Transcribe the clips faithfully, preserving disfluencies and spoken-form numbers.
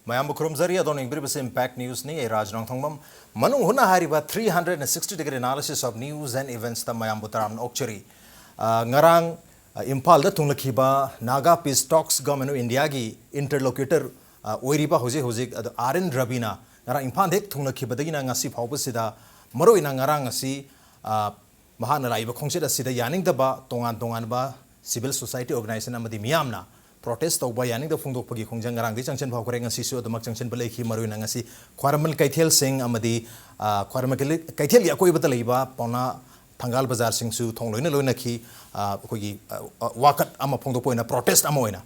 ꯃꯌꯥꯝꯕꯨ ꯈꯨꯔꯨꯝꯖꯔꯤ꯫ ꯑꯗꯣꯝꯅ ꯌꯦꯡꯕꯤꯔꯤꯕꯁꯤ Impact Newsꯅꯤ꯫ ꯑꯩ ꯔꯥꯖ ꯅꯣꯡꯊꯣꯡꯕꯝ꯫ ꯃꯅꯨꯡ ꯍꯨꯠꯅ ꯍꯥꯏꯔꯤꯕ three hundred sixty degree analysis of news and eventsꯇ ꯃꯌꯥꯝꯕꯨ ꯇꯔꯥꯝꯅ ꯑꯣꯛꯆꯔꯤ꯫ ꯑ, ꯉꯔꯥꯡ, ꯑ, ꯏꯝꯐꯥꯜꯗ ꯊꯨꯡꯂꯈꯤꯕ Naga Peace Talks Government of Indiaꯒꯤ interlocutor, ꯑ, ꯑꯣꯏꯔꯤꯕ ꯍꯧꯖꯤꯛ ꯍꯧꯖꯤꯛ ꯑꯗꯣ R N Raviꯅ ꯉꯔꯥꯡ ꯏꯝꯐꯥꯜꯗ ꯍꯦꯛ ꯊꯨꯡꯂꯈꯤꯕꯗꯒꯤꯅ ꯉꯁꯤ ꯐꯥꯎꯕꯁꯤꯗ ꯃꯔꯨꯑꯣꯏꯅ ꯉꯔꯥꯡ ꯑꯁꯤ, ꯑ, ꯃꯍꯥꯛꯅ ꯂꯥꯛꯏꯕ ꯈꯣꯡꯆꯠ ꯑꯁꯤꯗ ꯌꯥꯅꯤꯡꯗꯕ ꯇꯣꯉꯥꯟ ꯇꯣꯉꯥꯟꯕ civil society organization ꯑꯃꯗꯤ ꯃꯤꯌꯥꯝꯅ protest ꯇꯧꯕ, ꯌꯥꯅꯤꯡꯗꯕ ꯐꯣꯡꯗꯣꯛꯄꯒꯤ ꯈꯣꯡꯖꯪ ꯉꯔꯥꯡꯗꯒꯤ ꯆꯪꯁꯤꯟꯕ ꯍꯧꯈ꯭ꯔꯦ꯫ ꯉꯁꯤꯁꯨ ꯑꯗꯨꯃꯛ ꯆꯪꯁꯤꯟꯕ ꯂꯩꯈꯤ꯫ ꯃꯔꯨꯑꯣꯏꯅ ꯉꯁꯤ ꯈ꯭ꯋꯥꯏꯔꯝꯕꯟ ꯀꯩꯊꯦꯜꯁꯤꯡ ꯑꯃꯗꯤ, ꯑ, ꯈ꯭ꯋꯥꯏꯔꯝꯕꯟ ꯀꯩꯊꯦꯜ-, ꯀꯩꯊꯦꯜꯒꯤ ꯑꯀꯣꯏꯕꯗ ꯂꯩꯕ ꯄꯥꯎꯅꯥ ꯊꯪꯒꯥꯜ ꯕꯖꯥꯔꯁꯤꯡꯁꯨ ꯊꯣꯡ ꯂꯣꯏꯅ ꯂꯣꯏꯅꯈꯤ꯫ ꯑ, ꯑꯩꯈꯣꯏꯒꯤ, ꯑ, ꯑ, ꯋꯥꯀꯠ ꯑꯃ ꯐꯣꯡꯗꯣꯛꯄ ꯑꯣꯏꯅ, protest ꯑꯃ ꯑꯣꯏꯅ꯫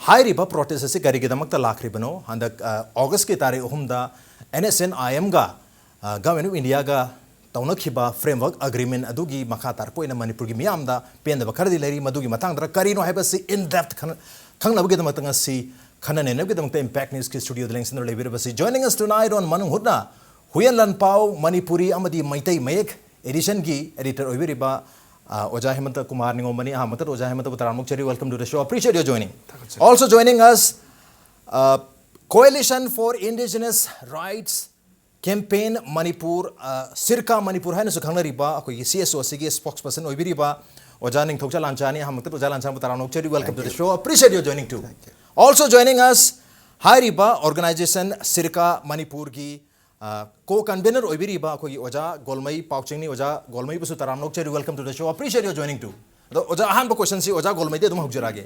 ꯍꯥꯏꯔꯤꯕ protest ꯑꯁꯤ ꯀꯔꯤꯒꯤꯗꯃꯛꯇ ꯂꯥꯛꯈ꯭ꯔꯤꯕꯅꯣ? ꯍꯟꯗꯛ, ꯑ, Augustꯀꯤ ꯇꯥꯔꯤꯛ ꯑꯍꯨꯝꯗ N S N I Mꯒ, ꯑ, Government of Indiaꯒ ꯇꯧꯅꯈꯤꯕ framework agreement ꯑꯗꯨꯒꯤ ꯃꯈꯥ ꯇꯥꯔꯛꯄ ꯑꯣꯏꯅ ꯃꯅꯤꯄꯨꯔꯒꯤ ꯃꯤꯌꯥꯝꯗ ꯄꯦꯟꯗꯕ ꯈꯔꯗꯤ ꯂꯩꯔꯤ꯫ ꯃꯗꯨꯒꯤ ꯃꯇꯥꯡꯗ ꯀꯔꯤꯅꯣ ꯍꯥꯏꯕꯁꯤ in depth ꯈꯟ-, ꯈꯪꯅꯕꯒꯤꯗꯃꯛꯇ ꯉꯁꯤ ꯈꯟꯅ ꯅꯩꯅꯕꯒꯤꯗꯃꯛꯇ Impact Newsꯀꯤ studioꯗ ꯂꯦꯡꯁꯤꯟꯗꯨꯅ ꯂꯩꯕꯤꯔꯤꯕꯁꯤ, joining us tonight on ꯃꯅꯨꯡ ꯍꯨꯠꯅ ꯍꯨꯏꯌꯦꯟ ꯂꯥꯟꯄꯥꯎ ꯃꯅꯤꯄꯨꯔꯤ ꯑꯃꯗꯤ ꯃꯩꯇꯩ ꯃꯌꯦꯛ editionꯒꯤ editor ꯑꯣꯏꯕꯤꯔꯤꯕ, ꯑ, ꯑꯣꯖꯥ ꯍꯦꯃꯟꯇ ꯀꯨꯃꯥꯔ ꯅꯤꯉꯣꯝꯕꯅꯤ꯫ ꯑꯍꯥꯟꯕꯗ ꯑꯣꯖꯥ ꯍꯦꯃꯟꯇꯕꯨ ꯇꯔꯥꯝꯅ ꯑꯣꯛꯆꯔꯤ꯫ Welcome to the show. Appreciate your joining. ꯊꯥꯒꯠꯆꯔꯤ꯫ Also joining us, uh, Coalition for Indigenous Rights Campaign Manipur, uh, ꯁꯤꯔꯀꯥ Manipur ꯍꯥꯏꯅꯁꯨ ꯈꯪꯅꯔꯤꯕ ꯑꯩꯈꯣꯏꯒꯤ C S O ꯑꯁꯤꯒꯤ spokesperson ꯑꯣꯏꯕꯤꯔꯤꯕ ꯑꯣꯖꯥ ꯅꯤꯡꯊꯧꯖꯥ ꯂꯥꯟꯆꯥꯅꯤ꯫ ꯑꯍꯥꯟꯕꯗ ꯑꯣꯖꯥ ꯂꯥꯟꯆꯥꯕꯨ ꯇꯔꯥꯝꯅ ꯑꯣꯛꯆꯔꯤ꯫ Welcome to the show. Appreciate your joining too. Thank you. Also joining us, ꯍꯥꯏꯔꯤꯕ organization ꯁꯤꯔꯀꯥ ꯃꯅꯤꯄꯨꯔꯒꯤ, ꯑ, co-convener ꯑꯣꯏꯕꯤꯔꯤꯕ ꯑꯩꯈꯣꯏꯒꯤ ꯑꯣꯖꯥ ꯒꯣꯜꯃꯩ ꯄꯥꯎꯆꯤꯡꯅꯤ꯫ ꯑꯣꯖꯥ ꯒꯣꯜꯃꯩꯕꯨꯁꯨ ꯇꯔꯥꯝꯅ ꯑꯣꯛꯆꯔꯤ꯫ Welcome to the show. Appreciate your joining too. ꯑꯗꯣ ꯑꯣꯖꯥ, ꯑꯍꯥꯟꯕ questionꯁꯤ ꯑꯣꯖꯥ ꯒꯣꯜꯃꯩꯗꯤ ꯑꯗꯨꯝ ꯍꯧꯖꯔꯛꯑꯒꯦ꯫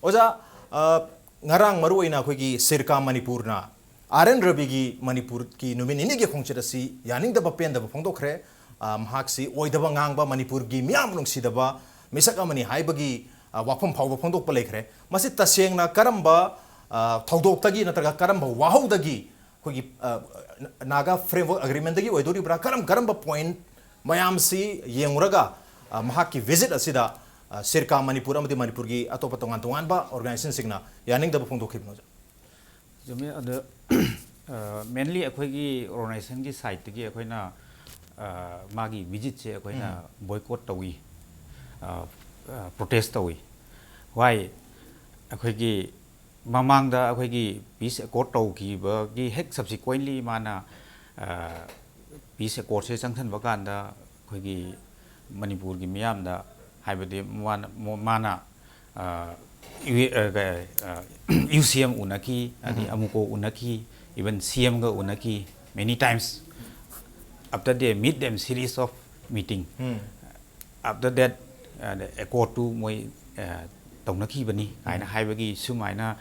ꯑꯣꯖꯥ, ꯑ, ꯉꯔꯥꯡ ꯃꯔꯨꯑꯣꯏꯅ ꯑꯩꯈꯣꯏꯒꯤ ꯁꯤꯔꯀꯥ ꯃꯅꯤꯄꯨꯔꯅ R N Raviꯒꯤ ꯃꯅꯤꯄꯨꯔꯒꯤ ꯅꯨꯃꯤꯠ ꯅꯤꯅꯤꯒꯤ ꯈꯣꯡꯆꯠ ꯑꯁꯤ ꯌꯥꯅꯤꯡꯗꯕ ꯄꯦꯟꯗꯕ ꯐꯣꯡꯗꯣꯛꯈ꯭ꯔꯦ꯫ ꯑ, ꯃꯍꯥꯛꯁꯤ ꯑꯣꯏꯗꯕ ꯉꯥꯡꯕ, ꯃꯅꯤꯄꯨꯔꯒꯤ ꯃꯤꯌꯥꯝ ꯅꯨꯡꯁꯤꯗꯕ ꯃꯤꯁꯛ ꯑꯃꯅꯤ ꯍꯥꯏꯕꯒꯤ, ꯑ, ꯋꯥꯐꯝ ꯐꯥꯎꯕ ꯐꯣꯡꯗꯣꯛꯄ ꯂꯩꯈ꯭ꯔꯦ꯫ ꯃꯁꯤ ꯇꯁꯦꯡꯅ ꯀꯔꯝꯕ, ꯑ, ꯊꯧꯗꯣꯛꯇꯒꯤ ꯅꯠꯇ꯭ꯔꯒ ꯀꯔꯝꯕ ꯋꯥꯍꯧꯗꯒꯤ ꯑꯩꯈꯣꯏꯒꯤ, ꯑ, Naga Framework Agreementꯗꯒꯤ ꯑꯣꯏꯗꯣꯔꯤꯕ꯭ꯔꯥ? ꯀꯔꯝ ꯀꯔꯝꯕ point ꯃꯌꯥꯝꯁꯤ ꯌꯦꯡꯉꯨꯔꯒ, ꯑ, ꯃꯍꯥꯛꯀꯤ visit ꯑꯁꯤꯗ, ꯑ, ꯁꯤꯔꯀꯥ ꯃꯅꯤꯄꯨꯔ ꯑꯃꯗꯤ ꯃꯅꯤꯄꯨꯔꯒꯤ ꯑꯇꯣꯞꯄ ꯇꯣꯉꯥꯟ ꯇꯣꯉꯥꯟꯕ organizationꯁꯤꯡꯅ ꯌꯥꯅꯤꯡꯗꯕ ꯐꯣꯡꯗꯣꯛꯈꯤꯕꯅꯣ, ꯑꯣꯖꯥ? ꯆꯨꯝꯃꯤ꯫ ꯑꯗꯣ, ꯑ, mainly ꯑꯩꯈꯣꯏꯒꯤ organizationꯒꯤ sideꯇꯒꯤ ꯑꯩꯈꯣꯏꯅ, ꯑ, ꯃꯥꯒꯤ visitꯁꯦ ꯑꯩꯈꯣꯏꯅ ꯎꯝ꯫ Boycott ꯇꯧꯏ, ꯑ, ꯑ, protest ꯇꯧꯏ꯫ Why? ꯑꯩꯈꯣꯏꯒꯤ ꯃꯃꯥꯡꯗ ꯑꯩꯈꯣꯏꯒꯤ ꯄꯤꯁ ꯑꯦꯀꯣꯔꯠ ꯇꯧꯈꯤꯕꯒꯤ ꯍꯦꯛ ꯁꯕꯁꯤꯀ꯭ꯋꯦꯟꯂꯤ ꯃꯥꯅ ꯄꯤꯁ ꯑꯦꯀꯣꯔꯠꯁꯦ ꯆꯪꯁꯤꯟꯕ ꯀꯥꯟꯗ ꯑꯩꯈꯣꯏꯒꯤ ꯃꯅꯤꯄꯨꯔꯒꯤ ꯃꯤꯌꯥꯝꯗ, ꯍꯥꯏꯕꯗꯤ ꯃꯥꯅ ꯃꯥꯅ ꯌꯨ ꯁꯤ ꯑꯦꯝ ꯎꯅꯈꯤ, ꯑꯗꯩ ꯑꯃꯨꯀꯣ ꯎꯅꯈꯤ, ꯏꯚꯟ ꯁꯤ ꯑꯦꯝꯒ ꯎꯅꯈꯤ, many times. After they meet them series of meeting, after that ꯑꯦꯀꯣꯔꯠꯇꯨ ꯃꯣꯏ ꯇꯧꯅꯈꯤꯕꯅꯤ ꯍꯥꯏꯅ ꯍꯥꯏꯕꯒꯤ ꯁꯨꯃꯥꯏꯅ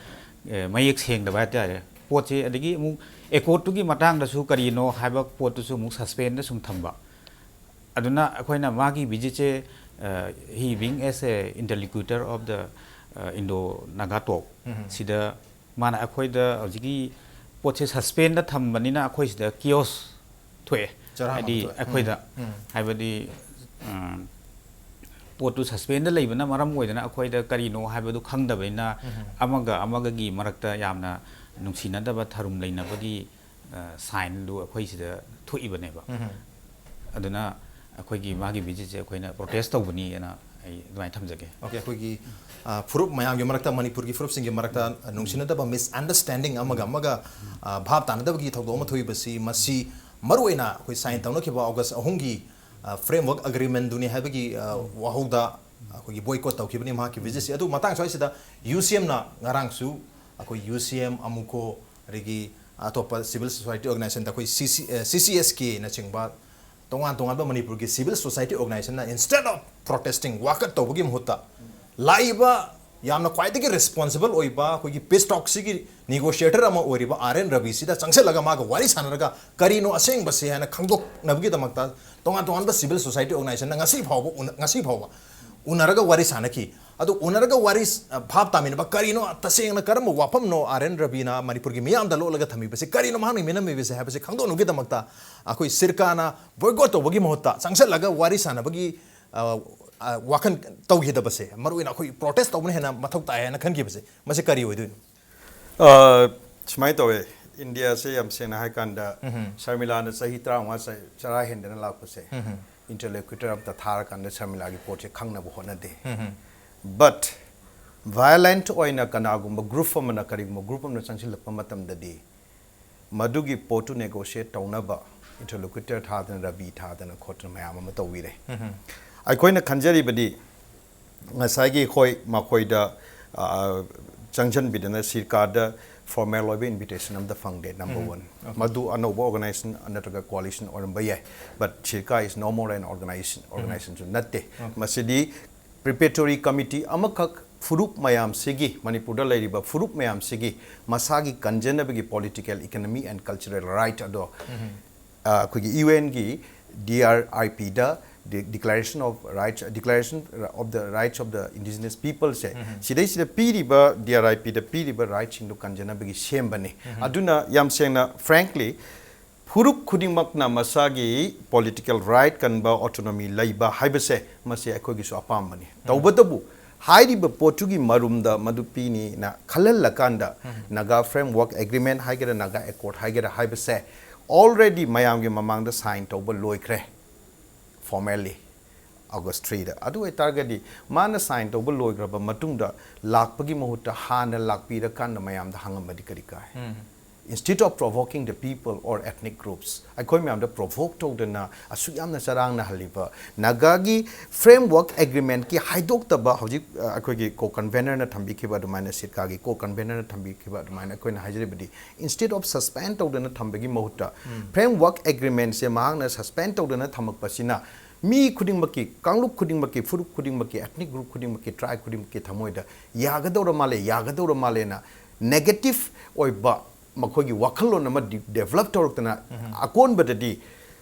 ꯃꯌꯦꯛ ꯁꯦꯡꯗꯕ ꯍꯥꯏꯇꯥꯔꯦ ꯄꯣꯠꯁꯦ꯫ ꯑꯗꯒꯤ ꯑꯃꯨꯛ ꯑꯦꯀꯣꯔꯠꯇꯨꯒꯤ ꯃꯇꯥꯡꯗꯁꯨ ꯀꯔꯤꯅꯣ ꯍꯥꯏꯕ ꯄꯣꯠꯇꯨꯁꯨ ꯑꯃꯨꯛ ꯁꯁꯄꯦꯟꯗ ꯁꯨꯝ ꯊꯝꯕ꯫ ꯑꯗꯨꯅ ꯑꯩꯈꯣꯏꯅ ꯃꯥꯒꯤ ꯚꯤꯖꯤꯠꯁꯦ, he being as a interlocutor of the Indo Naga talk, ꯁꯤꯗ ꯃꯥꯅ ꯑꯩꯈꯣꯏꯗ ꯍꯧꯖꯤꯛꯀꯤ ꯄꯣꯠꯁꯦ ꯁꯁꯄꯦꯟꯗ ꯊꯝꯕꯅꯤꯅ ꯑꯩꯈꯣꯏ ꯁꯤꯗ ꯀꯤꯌꯣꯁ ꯊꯣꯛꯑꯦ꯫ ꯍꯥꯏꯗꯤ ꯑꯩꯈꯣꯏꯗ, ꯍꯥꯏꯕꯗꯤ ꯄꯣꯠꯇꯨ ꯁꯁꯄꯦꯟꯗ ꯂꯩꯕꯅ ꯃꯔꯝ ꯑꯣꯏꯗꯅ ꯑꯩꯈꯣꯏꯗ ꯀꯔꯤꯅꯣ ꯍꯥꯏꯕꯗꯨ ꯈꯪꯗꯕꯅꯤꯅ ꯑꯃꯒ ꯑꯃꯒꯒꯤ ꯃꯔꯛꯇ ꯌꯥꯝꯅ ꯅꯨꯡꯁꯤꯅꯗꯕ ꯊꯔꯨꯝ ꯂꯩꯅꯕꯒꯤ ꯁꯥꯏꯟꯗꯨ ꯑꯩꯈꯣꯏ ꯁꯤꯗ ꯊꯣꯛꯏꯕꯅꯦꯕ꯫ ꯑꯗꯨꯅ ꯑꯩꯈꯣꯏꯒꯤ ꯃꯥꯒꯤ ꯚꯤꯖꯤꯠꯁꯦ ꯑꯩꯈꯣꯏꯅ ꯄ꯭ꯔꯣꯇꯦꯁ ꯇꯧꯕꯅꯤꯅ ꯑꯩ ꯑꯗꯨꯃꯥꯏꯅ ꯊꯝꯖꯒꯦ꯫ ꯑꯣꯀꯦ, ꯑꯩꯈꯣꯏꯒꯤ ꯐꯨꯔꯨꯞ ꯃꯌꯥꯝꯒꯤ ꯃꯔꯛꯇ, ꯃꯅꯤꯄꯨꯔꯒꯤ ꯐꯨꯔꯨꯞꯁꯤꯡꯒꯤ ꯃꯔꯛꯇ ꯅꯨꯡꯁꯤꯅꯗꯕ, ꯃꯤꯁꯑꯟꯗꯔꯁꯇꯦꯟꯗꯤꯡ ꯑꯃꯒ ꯑꯃꯒ ꯚꯥꯞ ꯇꯥꯅꯗꯕꯒꯤ ꯊꯧꯗꯣꯛ ꯑꯃ ꯊꯣꯛꯏꯕꯁꯤ, ꯃꯁꯤ ꯃꯔꯨꯑꯣꯏꯅ ꯑꯩꯈꯣꯏ ꯁꯥꯏꯟ ꯇꯧꯅꯈꯤꯕ ꯑꯣꯒꯁ ꯑꯍꯨꯝꯒꯤ ꯐ꯭ꯔꯦꯝꯋꯔꯛ ꯑꯦꯒ꯭ꯔꯤꯃꯦꯟꯗꯨꯅꯤ ꯍꯥꯏꯕꯒꯤ ꯋꯥꯍꯧꯗ ꯑꯩꯈꯣꯏꯒꯤ ꯕꯣꯏꯀꯣꯠ ꯇꯧꯈꯤꯕꯅꯤ ꯃꯍꯥꯛꯀꯤ ꯚꯤꯖꯤꯠꯁꯤ꯫ ꯑꯗꯨ ꯃꯇꯥꯡ ꯁ꯭ꯋꯥꯏꯁꯤꯗ ꯌꯨ ꯁꯤ ꯑꯦꯝꯅ ꯉꯔꯥꯡꯁꯨ ꯑꯩꯈꯣꯏ ꯌꯨ ꯁꯤ ꯑꯦꯝ, ꯑꯃꯨꯀꯣ, ꯑꯗꯒꯤ ꯑꯇꯣꯞꯄ ꯁꯤꯚꯤꯜ ꯁꯣꯁꯥꯏꯇꯤ ꯑꯣꯔꯒꯅꯥꯏꯖꯦꯁꯟꯗ ꯑꯩꯈꯣꯏ ꯁꯤ ꯁꯤ ꯑꯦ, ꯁꯤ ꯁꯤ ꯑꯦꯁ ꯀꯦꯅꯆꯤꯡꯕ ꯇꯣꯉꯥꯟ ꯇꯣꯉꯥꯟꯕ ꯃꯅꯤꯄꯨꯔꯒꯤ ꯁꯤꯚꯤꯜ ꯁꯣꯁꯥꯏꯇꯤ ꯑꯣꯔꯒꯅꯥꯏꯖꯦꯁꯟꯅ, instead of protesting, ꯋꯥꯀꯠ ꯇꯧꯕꯒꯤ ꯃꯍꯨꯠꯇ ꯂꯥꯛꯏꯕ ꯌꯥꯝꯅ ꯈ꯭ꯋꯥꯏꯗꯒꯤ ꯔꯦꯁꯄꯣꯟꯁꯤꯕꯜ ꯑꯣꯏꯕ ꯑꯩꯈꯣꯏꯒꯤ ꯄꯤꯁ ꯇꯣꯛꯁꯤꯒꯤ ꯅꯤꯒꯣꯁꯤꯌꯦꯇꯔ ꯑꯃ ꯑꯣꯏꯔꯤꯕ ꯑꯥꯔ ꯑꯦꯟ ꯔꯕꯤꯁꯤꯗ ꯆꯪꯁꯤꯜꯂꯒ ꯃꯥꯒ ꯋꯥꯔꯤ ꯁꯥꯟꯅꯔꯒ ꯀꯔꯤꯅꯣ ꯑꯁꯦꯡꯕꯁꯦ ꯍꯥꯏꯅ ꯈꯪꯗꯣꯛꯅꯕꯒꯤꯗꯃꯛꯇ ꯇꯣꯉꯥꯟ ꯇꯣꯉꯥꯟꯕ ꯁꯤꯚꯤꯜ ꯁꯣꯁꯥꯏꯇꯤ ꯑꯣꯔꯒꯅꯥꯏꯖꯦꯁꯟꯅ ꯉꯁꯤ ꯐꯥꯎꯕ ꯎꯅ-, ꯉꯁꯤ ꯐꯥꯎꯕ ꯎꯅꯔꯒ ꯋꯥꯔꯤ ꯁꯥꯟꯅꯈꯤ꯫ ꯑꯗꯨ ꯎꯅꯔꯒ ꯋꯥꯔꯤ ꯁ-, ꯚꯥꯞ ꯇꯥꯃꯤꯟꯅꯕ, ꯀꯔꯤꯅꯣ ꯇꯁꯦꯡꯅ ꯀꯔꯝꯕ ꯋꯥꯐꯝꯅꯣ ꯑꯥꯔ ꯑꯦꯟ ꯔꯕꯤꯅ ꯃꯅꯤꯄꯨꯔꯒꯤ ꯃꯤꯌꯥꯝꯗ ꯂꯣꯠꯂꯒ ꯊꯝꯃꯤꯕꯁꯦ, ꯀꯔꯤꯅꯣ ꯃꯍꯥꯛꯅ ꯃꯤꯅꯝꯃꯤꯕꯁꯦ ꯍꯥꯏꯕꯁꯦ ꯈꯪꯗꯣꯛꯅꯕꯒꯤꯗꯃꯛꯇ ꯑꯩꯈꯣꯏ ꯁꯤꯔꯀꯥꯅ ꯕꯣꯏꯀꯣꯠ ꯇꯧꯕꯒꯤ ꯃꯍꯨꯠꯇ ꯆꯪꯁꯤꯜꯂꯒ ꯋꯥꯔꯤ ꯁꯥꯟꯅꯕꯒꯤ, ꯑ, ꯑ, ꯋꯥꯈꯜ ꯇꯧꯈꯤꯗꯕꯁꯦ, ꯃꯔꯨꯑꯣꯏꯅ ꯑꯩꯈꯣꯏ ꯄ꯭ꯔꯣꯇꯦꯁ ꯇꯧꯕꯅ ꯍꯦꯟꯅ ꯃꯊꯧ ꯇꯥꯏ ꯍꯥꯏꯅ ꯈꯟꯈꯤꯕꯁꯦ, ꯃꯁꯤ ꯀꯔꯤ ꯑꯣꯏꯗꯣꯏꯅꯣ? ꯑ, ꯁꯨꯃꯥꯏꯅ ꯇꯧꯋꯦ, ꯏꯟꯗꯤꯌꯥꯁꯦ ꯌꯥꯝ ꯁꯦꯡꯅ ꯍꯥꯏ ꯀꯥꯟꯗ ꯁꯔꯃꯤꯂꯥꯅ ꯆꯍꯤ ꯇꯔꯥꯃꯉꯥ ꯆ-, ꯆꯔꯥ ꯍꯦꯟꯗꯅ ꯂꯥꯛꯄꯁꯦ, ꯏꯟꯇꯔꯂꯣꯀ꯭ꯌꯨꯇꯔ ꯑꯝꯇ ꯊꯥꯔꯀꯥꯟꯗ ꯁꯔꯃꯤꯂꯥꯒꯤ ꯄꯣꯠꯁꯦ ꯈꯪꯅꯕ ꯍꯣꯠꯅꯗꯦ꯫ But ꯚꯥꯏꯑꯣꯂꯦꯟꯠ ꯑꯣꯏꯅ ꯀꯅꯥꯒꯨꯝꯕ ꯒ꯭ꯔꯨꯞ ꯑꯃꯅ, ꯀꯔꯤꯒꯨꯝꯕ ꯒ꯭ꯔꯨꯞ ꯑꯃꯅ ꯆꯪꯁꯤꯜꯂꯛꯄ ꯃꯇꯝꯗꯗꯤ, ꯃꯗꯨꯒꯤ ꯄꯣꯠꯇꯨ ꯅꯦꯒꯣꯁꯤꯌꯦꯠ ꯇꯧꯅꯕ ꯏꯟꯇꯔꯂꯣꯀ꯭ꯌꯨꯇꯔ ꯊꯥꯗꯅ, ꯔꯕꯤ ꯊꯥꯗꯅ ꯈꯣꯠꯇꯅ ꯃꯌꯥꯝ ꯑꯃ ꯇꯧꯕꯤꯔꯦ꯫ ꯑꯩꯈꯣꯏꯅ ꯈꯟꯖꯔꯤꯕꯗꯤ, ꯉꯁꯥꯏꯒꯤ, ꯍꯣꯏ, ꯃꯈꯣꯏꯗ, ꯑ, ꯆꯪꯁꯤꯟꯕꯤꯗꯅ ꯁꯤꯔꯀꯥꯗ ꯐꯣꯔꯃꯦꯜ ꯑꯣꯏꯕ ꯏꯟꯚꯤꯇꯦꯁꯟ ꯑꯃꯇ ꯐꯪꯗꯦ, ꯅꯝꯕꯔ ꯋꯥꯟ꯫ ꯃꯗꯨ ꯑꯅꯧꯕ ꯑꯣꯔꯒꯅꯥꯏꯖꯦꯁꯟ ꯅꯠꯇ꯭ꯔꯒ ꯀꯣꯑꯣꯂꯤꯁꯟ ꯑꯣꯏꯔꯝꯕ ꯌꯥꯏ, but CIRCA is no more an organization, ꯑꯣꯔꯒꯅꯥꯏꯖꯦꯁꯟꯁꯨ ꯅꯠꯇꯦ꯫ ꯃꯁꯤꯗꯤ ꯄ꯭ꯔꯤꯄꯦꯇꯣꯔꯤ ꯀꯃꯤꯇꯤ ꯑꯃꯈꯛ, ꯐꯨꯔꯨꯞ ꯃꯌꯥꯝꯁꯤꯒꯤ, ꯃꯅꯤꯄꯨꯔꯗ ꯂꯩꯔꯤꯕ ꯐꯨꯔꯨꯞ ꯃꯌꯥꯝꯁꯤꯒꯤ ꯃꯁꯥꯒꯤ ꯀꯟꯖꯅꯕꯒꯤ political, economy and cultural right ꯑꯗꯣ, ꯑ, ꯑꯩꯈꯣꯏꯒꯤ ꯌꯨ ꯑꯦꯟꯒꯤ ꯗꯤ ꯑꯥꯔ ꯑꯥꯏ ꯄꯤꯗ, Declaration of Rights, Declaration of the Rights of the Indigenous Peopleꯁꯦ, ꯁꯤꯗꯩꯁꯤꯗ ꯄꯤꯔꯤꯕ, ꯗꯤ ꯑꯥꯔ ꯑꯥꯏ ꯄꯤꯗ ꯄꯤꯔꯤꯕ ꯔꯥꯏꯠꯁꯤꯡꯗꯣ ꯀꯟꯖꯅꯕꯒꯤ ꯁꯦꯝꯕꯅꯤ꯫ ꯑꯗꯨꯅ, ꯌꯥꯝ ꯁꯦꯡꯅ, frankly, ꯐꯨꯔꯨꯞ ꯈꯨꯗꯤꯡꯃꯛꯅ ꯃꯁꯥꯒꯤ political right ꯀꯟꯕ, autonomy ꯂꯩꯕ ꯍꯥꯏꯕꯁꯦ, ꯃꯁꯤ ꯑꯩꯈꯣꯏꯒꯤꯁꯨ ꯑꯄꯥꯝꯕꯅꯤ꯫ ꯇꯧꯕꯇꯕꯨ, ꯍꯥꯏꯔꯤꯕ ꯄꯣꯠꯇꯨꯒꯤ ꯃꯔꯨꯝꯗ ꯃꯗꯨ ꯄꯤꯅꯤꯅ ꯈꯜꯍꯜꯂꯀꯥꯟꯗ, Naga Framework Agreement ꯍꯥꯏꯒꯦꯔꯥ, Naga Accord ꯍꯥꯏꯒꯦꯔꯥ ꯍꯥꯏꯕꯁꯦ already ꯃꯌꯥꯝꯒꯤ ꯃꯃꯥꯡꯗ ꯁꯥꯏꯟ ꯇꯧꯕ ꯂꯣꯏꯈ꯭ꯔꯦ formally, August threeꯗ꯫ ꯑꯗꯨ ꯑꯣꯏꯇꯥꯔꯒꯗꯤ, ꯃꯥꯅ ꯁꯥꯏꯟ ꯇꯧꯕ ꯂꯣꯏꯈ꯭ꯔꯕ ꯃꯇꯨꯡꯗ ꯂꯥꯛꯄꯒꯤ ꯃꯍꯨꯠꯇ ꯍꯥꯟꯅ ꯂꯥꯛꯄꯤꯔꯀꯥꯟꯗ ꯃꯌꯥꯝꯗ ꯍꯪꯉꯝꯃꯗꯤ ꯀꯔꯤ ꯀꯥꯏ? Instead of provoking the people or ethnic groups, ꯑꯩꯈꯣꯏ ꯃꯌꯥꯝꯗ ꯄ꯭ꯔꯣꯚꯣꯛ ꯇꯧꯗꯅ ꯑꯁꯨꯛ ꯌꯥꯝꯅ ꯆꯔꯥꯡꯅꯍꯜꯂꯤꯕ, ꯅꯥꯒꯥꯒꯤ Framework Agreementꯀꯤ ꯍꯥꯏꯗꯣꯛꯇꯕ, ꯍꯧꯖꯤꯛ, ꯑ, ꯑꯩꯈꯣꯏꯒꯤ ꯀꯣ ꯀꯟꯚꯦꯅꯔꯅ ꯊꯝꯕꯤꯈꯤꯕ ꯑꯗꯨꯃꯥꯏꯅ, ꯁꯤꯔꯀꯥꯒꯤ ꯀꯣ ꯀꯟꯚꯦꯅꯔꯅ ꯊꯝꯕꯤꯈꯤꯕ ꯑꯗꯨꯃꯥꯏꯅ, ꯑꯩꯈꯣꯏꯅ ꯍꯥꯏꯖꯔꯤꯕꯗꯤ, instead of suspend ꯇꯧꯗꯅ ꯊꯝꯕꯒꯤ ꯃꯍꯨꯠꯇ, Framework Agreementꯁꯦ ꯃꯍꯥꯛꯅ suspend ꯇꯧꯗꯅ ꯊꯝꯃꯛꯄꯁꯤꯅ ꯃꯤ ꯈꯨꯗꯤꯡꯃꯛꯀꯤ, ꯀꯥꯡꯂꯨꯞ ꯈꯨꯗꯤꯡꯃꯛꯀꯤ, ꯐꯨꯔꯨꯞ ꯈꯨꯗꯤꯡꯃꯛꯀꯤ, ethnic group ꯈꯨꯗꯤꯡꯃꯛꯀꯤ, tribe ꯈꯨꯗꯤꯡꯃꯛꯀꯤ ꯊꯃꯣꯏꯗ ꯌꯥꯒꯗꯧꯔ ꯃꯥꯜꯂꯦ, ꯌꯥꯒꯗꯧꯔ ꯃꯥꯜꯂꯦꯅ negative ꯑꯣꯏꯕ ꯃꯈꯣꯏꯒꯤ ꯋꯥꯈꯜꯂꯣꯟ ꯑꯃ ꯗꯤ-, develop ꯇꯧꯔꯛꯇꯅ, ꯑꯀꯣꯟꯕꯗꯗꯤ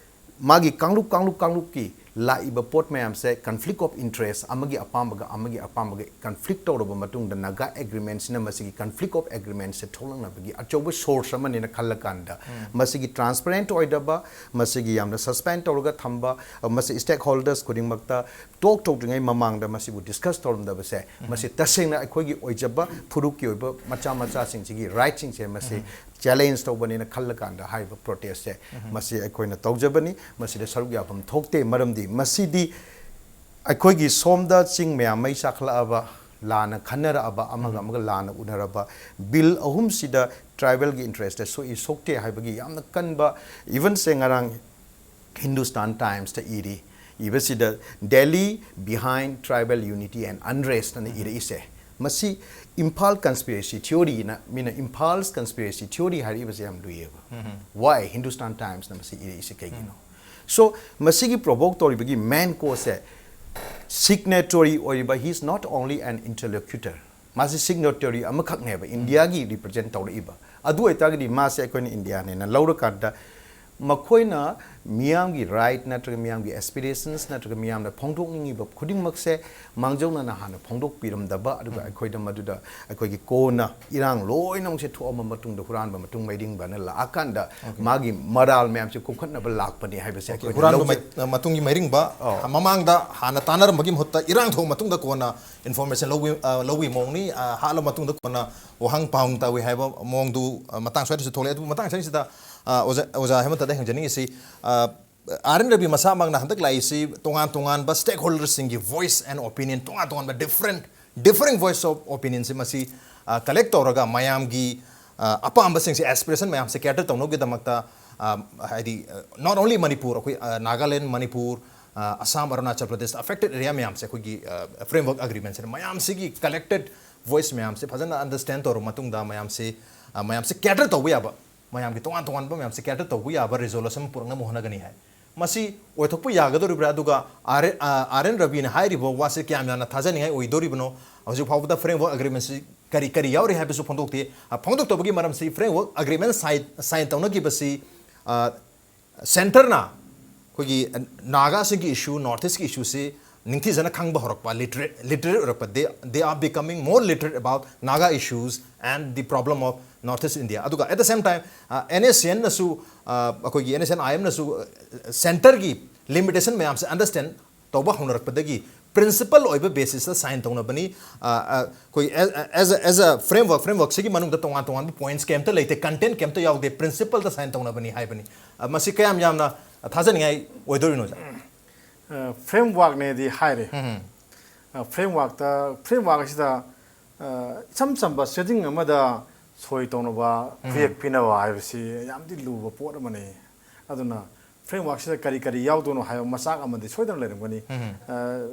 ꯃꯥꯒꯤ ꯀꯥꯡꯂꯨꯞ, ꯀꯥꯡꯂꯨꯞ, ꯀꯥꯡꯂꯨꯞꯀꯤ ꯂꯥꯛꯏꯕ ꯄꯣꯠ ꯃꯌꯥꯝꯁꯦ conflict of interest, ꯑꯃꯒꯤ ꯑꯄꯥꯝꯕꯒ ꯑꯃꯒꯤ ꯑꯄꯥꯝꯕꯒ conflict ꯇꯧꯔꯕ ꯃꯇꯨꯡꯗ, Naga Agreementꯁꯤꯅ ꯃꯁꯤꯒꯤ conflict of agreementꯁꯦ ꯊꯣꯛꯂꯛꯅꯕꯒꯤ ꯑꯆꯧꯕ source ꯑꯃꯅꯦꯅ ꯈꯜꯂꯀꯥꯟꯗ, ꯃꯁꯤꯒꯤ transparent ꯑꯣꯏꯗꯕ, ꯃꯁꯤꯒꯤ ꯌꯥꯝꯅ suspend ꯇꯧꯔꯒ ꯊꯝꯕ, ꯃꯁꯤ stakeholders ꯈꯨꯗꯤꯡꯃꯛꯇ talk ꯇꯧꯗ꯭ꯔꯤꯉꯩ ꯃꯃꯥꯡꯗ ꯃꯁꯤꯕꯨ discuss ꯇꯧꯔꯝꯗꯕꯁꯦ, ꯃꯁꯤ ꯇꯁꯦꯡꯅ ꯑꯩꯈꯣꯏꯒꯤ ꯑꯣꯏꯖꯕ ꯐꯨꯔꯨꯞꯀꯤ ꯑꯣꯏꯕ ꯃꯆꯥ ꯃꯆꯥꯁꯤꯡꯁꯤꯒꯤ rightꯁꯤꯡꯁꯦ ꯃꯁꯤ challenge ꯇꯧꯕꯅꯦꯅ ꯈꯜꯂꯀꯥꯟꯗ ꯍꯥꯏꯔꯤꯕ protestꯁꯦ ꯃꯁꯤ ꯑꯩꯈꯣꯏꯅ ꯇꯧꯖꯕꯅꯤ꯫ ꯃꯁꯤꯗ ꯁꯔꯨꯛ ꯌꯥꯐꯝ ꯊꯣꯛꯇꯦ, ꯃꯔꯝꯗꯤ ꯃꯁꯤꯗꯤ ꯑꯩꯈꯣꯏꯒꯤ ꯁꯣꯝꯗ ꯆꯤꯡ ꯃꯌꯥꯝ ꯃꯩ ꯆꯥꯛꯈꯠꯂꯛꯑꯕ, ꯂꯥꯟꯅ ꯈꯟꯅꯔꯛꯑꯕ, ꯑꯃꯒ ꯑꯃꯒ ꯂꯥꯟꯅ ꯎꯅꯔꯕ ꯕꯤꯜ ꯑꯍꯨꯝꯁꯤꯗ ꯇ꯭ꯔꯥꯏꯕꯦꯜꯒꯤ ꯏꯟꯇꯔꯦꯁꯇ ꯁꯣꯛꯏ ꯁꯣꯛꯇꯦ ꯍꯥꯏꯕꯒꯤ ꯌꯥꯝꯅ ꯀꯟꯕ, ꯏꯚꯟ ꯁꯦ ꯉꯔꯥꯡ Hindustan ꯇꯥꯏꯝꯁꯇ ꯏꯔꯤ, ꯏꯕꯁꯤꯗ "Delhi behind tribal unity and unrest" ꯑꯅ ꯏꯔꯛꯏꯁꯦ, ꯃꯁꯤ ꯏꯝꯐꯥꯜ ꯀꯟꯁꯄꯤꯔꯦꯁꯤ ꯊꯤꯑꯣꯔꯤꯅ, ꯃꯤꯅ ꯏꯝꯐꯥꯜ ꯀꯟꯁꯄꯤꯔꯦꯁꯤ ꯊꯤꯑꯣꯔꯤ ꯍꯥꯏꯔꯛꯏꯕꯁꯦ ꯌꯥꯝ ꯂꯨꯏꯌꯦꯕ꯫ ꯋꯥꯏ ꯍꯤꯟꯗꯨꯁꯇꯥꯟ ꯇꯥꯏꯝꯁꯅ ꯃꯁꯤ ꯏꯔꯛꯏꯁꯦ ꯀꯩꯒꯤꯅꯣ? ꯁꯣ ꯃꯁꯤꯒꯤ ꯄ꯭ꯔꯣꯚꯣꯛ ꯇꯧꯔꯤꯕꯒꯤ ꯃꯦꯟ ꯀꯣꯁꯁꯦ, ꯁꯤꯒꯅꯦꯇꯣꯔꯤ ꯑꯣꯏꯔꯤꯕ, he is not only an interlocutor, ꯃꯥꯁꯤ ꯁꯤꯒꯅꯦꯇꯣꯔꯤ ꯑꯃꯈꯛꯅꯦꯕ ꯏꯟꯗꯤꯌꯥꯒꯤ ꯔꯤꯄ꯭ꯔꯖꯦꯟ ꯇꯧꯔꯛꯏꯕ꯫ ꯑꯗꯨ ꯑꯣꯏꯇꯥꯔꯒꯗꯤ ꯃꯥꯁꯦ ꯑꯩꯈꯣꯏꯅ ꯏꯟꯗꯤꯌꯥꯅꯦꯅ ꯂꯧꯔꯀꯥꯟꯗ ꯃꯈꯣꯏꯅ ꯃꯤꯌꯥꯝꯒꯤ ꯔꯥꯏꯠ ꯅꯠꯇ꯭ꯔꯒ ꯃꯤꯌꯥꯝꯒꯤ ꯑꯦꯁꯄꯤꯔꯦꯁꯟꯁ ꯅꯠꯇ꯭ꯔꯒ ꯃꯤꯌꯥꯝꯅ ꯐꯣꯡꯗꯣꯛꯅꯤꯡꯉꯤꯕ ꯈꯨꯗꯤꯡꯃꯛꯁꯦ ꯃꯥꯡꯖꯧꯅꯅ ꯍꯥꯟꯅ ꯐꯣꯡꯗꯣꯛꯄꯤꯔꯝꯗꯕ, ꯑꯗꯨꯒ ꯑꯩꯈꯣꯏꯗ ꯃꯗꯨꯗ ꯑꯩꯈꯣꯏꯒꯤ ꯀꯣꯟꯅ ꯏꯔꯥꯡ ꯂꯣꯏꯅꯃꯛꯁꯦ ꯊꯣꯛꯑꯕ ꯃꯇꯨꯡꯗ, ꯍꯨꯔꯥꯟꯕ ꯃꯇꯨꯡ ꯃꯩꯔꯤꯡꯕꯅ ꯂꯥꯛꯑꯀꯥꯟꯗ ꯃꯥꯒꯤ ꯃꯔꯥꯜ ꯃꯌꯥꯝꯁꯦ ꯀꯨꯝꯈꯠꯅꯕ ꯂꯥꯛꯄꯅꯦ ꯍꯥꯏꯕꯁꯦ ꯑꯩꯈꯣꯏꯅ ꯍꯨꯔꯥꯟꯕ ꯂꯧꯖꯩ꯫ ꯃꯩ- ꯃꯇꯨꯡꯒꯤ ꯃꯩꯔꯤꯡꯕ ꯃꯃꯥꯡꯗ ꯍꯥꯟꯅ ꯇꯥꯟꯅꯔꯝꯕꯒꯤ ꯃꯍꯨꯠꯇ ꯏꯔꯥꯡ ꯊꯣꯛꯑ ꯃꯇꯨꯡꯗ ꯀꯣꯟꯅ ꯏꯟꯐꯣꯔꯃꯦꯁꯟ ꯂꯧꯕꯤ ꯑ, ꯂꯧꯕꯤ ꯃꯑꯣꯡꯅꯤ꯫ ꯑ, ꯍꯥꯠꯂ ꯃꯇꯨꯡꯗ ꯀꯣꯟꯅ ꯋꯥꯍꯪ ꯄꯥꯎꯍꯪ ꯇꯧꯏ ꯍꯥꯏꯕ ꯃꯑꯣꯡꯗꯨ, ꯑ, ꯃꯇꯥꯡ ꯁ꯭ꯋꯥꯏꯗꯁꯨ ꯊꯣꯛꯂꯛꯑꯦ꯫ ꯑꯗꯨꯕꯨ ꯃꯇꯥꯡ ꯁ꯭ꯋꯥꯏꯁꯤꯗ, ꯑ, ꯑꯣꯖꯥ, ꯑꯣꯖꯥ ꯍꯦꯃꯟꯇꯗ ꯍꯪꯖꯅꯤꯡꯉꯤꯁꯤ, ꯑ, ꯑꯥꯔ ꯑꯦꯟ ꯔꯕꯤ ꯃꯁꯥꯃꯛꯅ ꯍꯟꯗꯛ ꯂꯥꯛꯏꯁꯤ ꯇꯣꯉꯥꯟ ꯇꯣꯉꯥꯟꯕ ꯁ꯭ꯇꯦꯛ ꯍꯣꯜꯗꯔꯁꯤꯡꯒꯤ ꯚꯣꯏꯁ ꯑꯦꯟ ꯑꯣꯄꯤꯅꯤꯌꯟ, ꯇꯣꯉꯥꯟ ꯇꯣꯉꯥꯟꯕ ꯗꯤꯐ꯭ꯔꯦꯟ ꯗꯤꯐꯔꯦꯟ ꯚꯣꯏꯁ ꯑꯣꯐ ꯑꯣꯄꯤꯅꯤꯌꯟꯁꯤ ꯃꯁꯤ ꯀꯂꯦꯛ ꯇꯧꯔꯒ ꯃꯌꯥꯝꯒꯤ, ꯑ, ꯑꯄꯥꯝꯕꯁꯤꯡꯁꯦ, ꯑꯦꯁꯄꯤꯔꯦꯁꯟ ꯃꯌꯥꯝꯁꯦ ꯀꯦꯇꯔ ꯇꯧꯅꯕꯒꯤꯗꯃꯛꯇ, ꯑ, ꯍꯥꯏꯗꯤ, ꯅꯣꯠ ꯑꯣꯟꯂꯤ ꯃꯅꯤꯄꯨꯔ, ꯑꯩꯈꯣꯏ, ꯑ, ꯅꯥꯒꯥꯂꯦꯟ, ꯃꯅꯤꯄꯨꯔ, ꯑ, ꯑꯁꯥꯝ, ꯑꯔꯨꯅꯥꯆꯜ ꯄ꯭ꯔꯗꯦꯁ, ꯑꯐꯦꯛꯇꯦꯠ ꯑꯦꯔꯤꯌꯥ ꯃꯌꯥꯝꯁꯦ ꯑꯩꯈꯣꯏꯒꯤ ꯐ꯭ꯔꯦꯝꯋꯔꯛ ꯑꯦꯒ꯭ꯔꯤꯃꯦꯟꯁꯤꯅ ꯃꯌꯥꯝꯁꯤꯒꯤ ꯀꯂꯦꯛꯇꯦꯠ ꯚꯣꯏꯁ ꯃꯌꯥꯝꯁꯦ ꯐꯖꯅ ꯑꯟꯗꯔꯁꯇꯦꯟ ꯇꯧꯔꯕ ꯃꯇꯨꯡꯗ ꯃꯌꯥꯝꯁꯦ, ꯑ, ꯃꯌꯥꯝꯁꯦ ꯀꯦꯇꯔ ꯇꯧꯕ ꯌꯥꯕ, ꯃꯌꯥꯝꯒꯤ ꯇꯣꯉꯥꯟ ꯇꯣꯉꯥꯟꯕ ꯃꯌꯥꯝꯁꯦ ꯀꯦꯇꯔ ꯇꯧꯕ ꯌꯥꯕ ꯔꯤꯖꯣꯂꯨꯁꯟ ꯄꯨꯔꯛꯅꯕ ꯍꯣꯠꯅꯒꯅꯤ ꯍꯥꯏ꯫ ꯃꯁꯤ ꯑꯣꯏꯊꯣꯛꯄ ꯌꯥꯒꯗꯧꯔꯤꯕ꯭ꯔꯥ? ꯑꯗꯨꯒ ꯑꯥꯔ ꯑꯦꯟ, ꯑ, ꯑꯥꯔ ꯑꯦꯟ ꯔꯕꯤꯅ ꯍꯥꯏꯔꯤꯕ ꯋꯥꯁꯤ ꯀꯌꯥꯝ ꯌꯥꯝꯅ ꯊꯥꯖꯅꯤꯡꯉꯥꯏ ꯑꯣꯏꯗꯣꯔꯤꯕꯅꯣ? ꯍꯧꯖꯤꯛ ꯐꯥꯎꯕꯗ ꯐ꯭ꯔꯦꯝꯋꯔꯛ ꯑꯦꯒ꯭ꯔꯤꯃꯦꯟꯁꯤ ꯀꯔꯤ ꯀꯔꯤ ꯌꯥꯎꯔꯤ ꯍꯥꯏꯕꯁꯨ ꯐꯣꯡꯗꯣꯛꯇꯦ꯫ ꯑ, ꯐꯣꯡꯗꯣꯛꯇꯕꯒꯤ ꯃꯔꯝꯁꯤ ꯐ꯭ꯔꯦꯝꯋꯔꯛ ꯑꯦꯒ꯭ꯔꯤꯃꯦꯟ ꯁꯥꯏꯟ, ꯁꯥꯏꯟ ꯇꯧꯅꯈꯤꯕꯁꯤ, ꯑ, ꯁꯦꯟꯇꯔꯅ ꯑꯩꯈꯣꯏꯒꯤ ꯅꯥꯒꯥꯁꯤꯡꯒꯤ ꯏꯁꯨ, ꯅꯣꯔꯠ ꯏꯁꯀꯤ ꯏꯁꯨꯁꯤ ꯅꯤꯡꯊꯤꯖꯅ ꯈꯪꯕ ꯍꯧꯔꯛꯄ, ꯂꯤꯇꯔꯦꯠ, ꯂꯤꯇꯔꯦꯠ ꯑꯣꯏꯔꯛꯄ, they, they are becoming more literate about Naga issues and the problem of North East India꯫ ꯑꯗꯨꯒ at the same time, N S ꯑꯦꯟꯅꯁꯨ, ꯑꯩꯈꯣꯏꯒꯤ ꯑꯦꯟ ꯑꯦꯁ ꯑꯦꯟ ꯑꯥꯏ ꯑꯦꯝꯅꯁꯨ ꯁꯦꯟꯇꯔꯒꯤ ꯂꯤꯃꯤꯇꯦꯁꯟ ꯃꯌꯥꯝꯁꯦ ꯑꯟꯗꯔꯁꯇꯦꯟ ꯇꯧꯕ ꯍꯧꯅꯔꯛꯄꯗꯒꯤ ꯄ꯭ꯔꯤꯟꯁꯤꯄꯜ ꯑꯣꯏꯕ ꯕꯦꯁꯤꯁꯇ ꯁꯥꯏꯟ ꯇꯧꯅꯕꯅꯤ꯫ ꯑ, ꯑ, ꯑꯩꯈꯣꯏ as a, as a, as a framework, ꯐ꯭ꯔꯦꯝꯋꯔꯛꯁꯤꯒꯤ ꯃꯅꯨꯡꯗ ꯇꯣꯉꯥꯟ ꯇꯣꯉꯥꯟꯕ ꯄꯣꯏꯟꯠꯁ ꯀꯩꯝꯇ ꯂꯩꯇꯦ, ꯀꯟꯇꯦꯟꯠ ꯀꯩꯝꯇ ꯌꯥꯎꯗꯦ, ꯄ꯭ꯔꯤꯟꯁꯤꯄꯜꯗ ꯁꯥꯏꯟ ꯇꯧꯅꯕꯅꯤ ꯍꯥꯏꯕꯅꯤ꯫ ꯑ, ꯃꯁꯤ ꯀꯌꯥꯝ ꯌꯥꯝꯅ ꯊꯥꯖꯅꯤꯡꯉꯥꯏ ꯑꯣꯏꯗꯣꯔꯤꯅꯣ, ꯁꯥꯔ? ꯐ꯭ꯔꯦꯝꯋꯔꯛꯅꯦꯗꯤ ꯍꯥꯏꯔꯦ꯫ ꯐ꯭ꯔꯦꯝꯋꯥꯔꯛꯇ ꯐ꯭ꯔꯦꯝꯋꯥꯔꯛ ꯑꯁꯤꯗ ꯏꯆꯝ ꯆꯝꯕ ꯁꯦꯗꯤꯡ ꯑꯃꯗ ꯁꯣꯏ ꯇꯧꯅꯕ ꯈꯨꯌꯦꯛ ꯄꯤꯅꯕ ꯍꯥꯏꯕꯁꯤ ꯌꯥꯝꯗꯤ ꯂꯨꯕ ꯄꯣꯠ ꯑꯃꯅꯤ꯫ ꯑꯗꯨꯅ ꯐ꯭ꯔꯦꯝꯋꯥꯔꯛꯁꯤꯗ ꯀꯔꯤ ꯀꯔꯤ ꯌꯥꯎꯗꯣꯏꯅꯣ ꯍꯥꯏꯕ ꯃꯆꯥꯛ ꯑꯃꯗꯤ ꯁꯣꯏꯗꯅ ꯂꯩꯔꯝꯒꯅꯤ꯫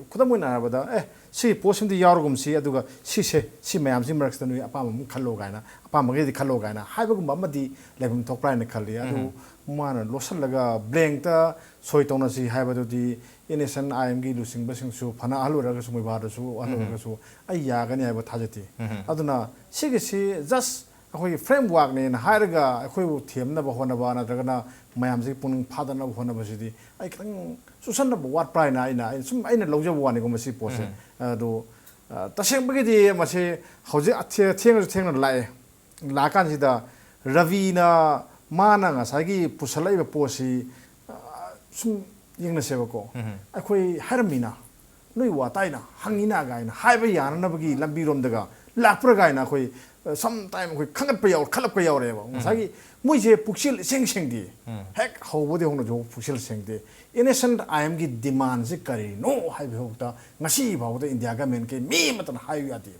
ꯈꯨꯗꯝ ꯑꯣꯏꯅ ꯍꯥꯏꯔꯕꯗ, ꯑꯦ, ꯁꯤꯒꯤ ꯄꯣꯠꯁꯤꯃꯗꯤ ꯌꯥꯎꯔꯒꯨꯝꯁꯤ, ꯑꯗꯨꯒ ꯁꯤꯁꯦ, ꯁꯤ ꯃꯌꯥꯝꯁꯤ ꯃꯔꯛꯁꯤꯗ ꯅꯣꯏ ꯑꯄꯥꯝꯕ ꯑꯃ ꯈꯜꯂꯣ ꯀꯥꯏꯅ, ꯑꯄꯥꯝꯕꯈꯩꯗꯤ ꯈꯜꯂꯣ ꯀꯥꯏꯅ ꯍꯥꯏꯕꯒꯨꯝꯕ ꯑꯃꯗꯤ ꯂꯩꯐꯝ ꯊꯣꯛꯄ꯭ꯔꯥ ꯍꯥꯏꯅ ꯈꯜꯂꯤ꯫ ꯑꯗꯨ ꯃꯥꯅ ꯂꯣꯠꯁꯤꯜꯂꯒ ꯕ꯭ꯂꯦꯡꯇ ꯁꯣꯏ ꯇꯧꯅꯁꯤ ꯍꯥꯏꯕꯗꯨꯗꯤ ꯑꯦꯟ ꯑꯦꯁ ꯑꯦꯟ ꯑꯥꯏ ꯑꯦꯝꯒꯤ ꯂꯨꯆꯤꯡꯕꯁꯤꯡꯁꯨ, ꯐꯅ ꯑꯍꯜ ꯑꯣꯏꯔꯒꯁꯨ, ꯃꯣꯏꯕꯥꯗꯁꯨ ꯑꯍꯜ ꯑꯣꯏꯔꯒꯁꯨ, ꯑꯩ ꯌꯥꯒꯅꯤ ꯍꯥꯏꯕ ꯊꯥꯖꯗꯦ꯫ ꯑꯗꯨꯅ ꯁꯤꯒꯤꯁꯤ just ꯑꯩꯈꯣꯏꯒꯤ ꯐ꯭ꯔꯦꯝꯋꯥꯔꯛꯅꯦꯅ ꯍꯥꯏꯔꯒ ꯑꯩꯈꯣꯏꯕꯨ ꯊꯦꯝꯅꯕ ꯍꯣꯠꯅꯕ ꯅꯠꯇ꯭ꯔꯒꯅ ꯃꯌꯥꯝꯁꯤꯒꯤ ꯄꯨꯛꯅꯤꯡ ꯐꯥꯗꯅꯕ ꯍꯣꯠꯅꯕꯁꯤꯗꯤ ꯑꯩ ꯈꯤꯇꯪ ꯆꯨꯁꯟꯅꯕ ꯋꯥꯠꯄ꯭ꯔꯥ ꯍꯥꯏꯅ ꯑꯩꯅ, ꯑꯩꯅ ꯁꯨꯝ ꯑꯩꯅ ꯂꯧꯖꯕ ꯋꯥꯅꯤꯀꯣ ꯃꯁꯤ ꯄꯣꯠꯁꯦ꯫ ꯑꯗꯣ, ꯑ, ꯇꯁꯦꯡꯕꯒꯤꯗꯤ ꯃꯁꯤ ꯍꯧꯖꯤꯛ ꯑꯊꯦ-, ꯊꯦꯡꯉꯁꯨ ꯊꯦꯡꯅ ꯂꯥꯛꯑꯦ꯫ ꯂꯥꯛꯑꯀꯥꯟꯁꯤꯗ ꯔꯕꯤꯅ ꯃꯥꯅ ꯉꯁꯥꯏꯒꯤ ꯄꯨꯁꯜꯂꯛꯏꯕ ꯄꯣꯠꯁꯤ, ꯑ, ꯁꯨꯝ ꯌꯦꯡꯅꯁꯦꯕꯀꯣ꯫ ꯑꯩꯈꯣꯏ ꯍꯥꯏꯔꯝꯃꯤꯅ, ꯅꯣꯏ ꯋꯥ ꯇꯥꯏꯅ, ꯍꯪꯉꯤꯅ ꯀꯥꯏꯅ ꯍꯥꯏꯕ ꯌꯥꯅꯅꯕꯒꯤ ꯂꯝꯕꯤꯔꯣꯝꯗꯒ ꯂꯥꯛꯄ꯭ꯔꯥ ꯀꯥꯏꯅ ꯑꯩꯈꯣꯏ, ꯑ, sometime ꯑꯩꯈꯣꯏ ꯈꯟꯒꯠꯄ ꯌꯥꯎ-, ꯈꯜꯂꯛꯄ ꯌꯥꯎꯔꯦꯕ꯫ ꯉꯁꯥꯏꯒꯤ ꯃꯣꯏꯁꯦ ꯄꯨꯛꯆꯦꯜ ꯏꯁꯦꯡ ꯁꯦꯡꯗꯦ꯫ ꯍꯦꯛ ꯍꯧꯕꯗꯒꯤ ꯍꯧꯅ ꯍꯧꯖꯤꯛ ꯄꯨꯛꯆꯦꯜ ꯁꯦꯡꯗꯦ꯫ ꯑꯦꯟ ꯑꯦꯁ ꯑꯦꯟ ꯑꯥꯏ ꯑꯦꯝꯒꯤ ꯗꯤꯃꯥꯟꯁꯦ ꯀꯔꯤꯅꯣ ꯍꯥꯏꯕ ꯐꯥꯎꯗ ꯉꯁꯤ ꯐꯥꯎꯕꯗ ꯏꯟꯗꯤꯌꯥ ꯒꯃꯦꯟꯀꯤ ꯃꯤ ꯑꯃꯠꯇꯅ ꯍꯥꯏꯌꯨ ꯌꯥꯗꯦ꯫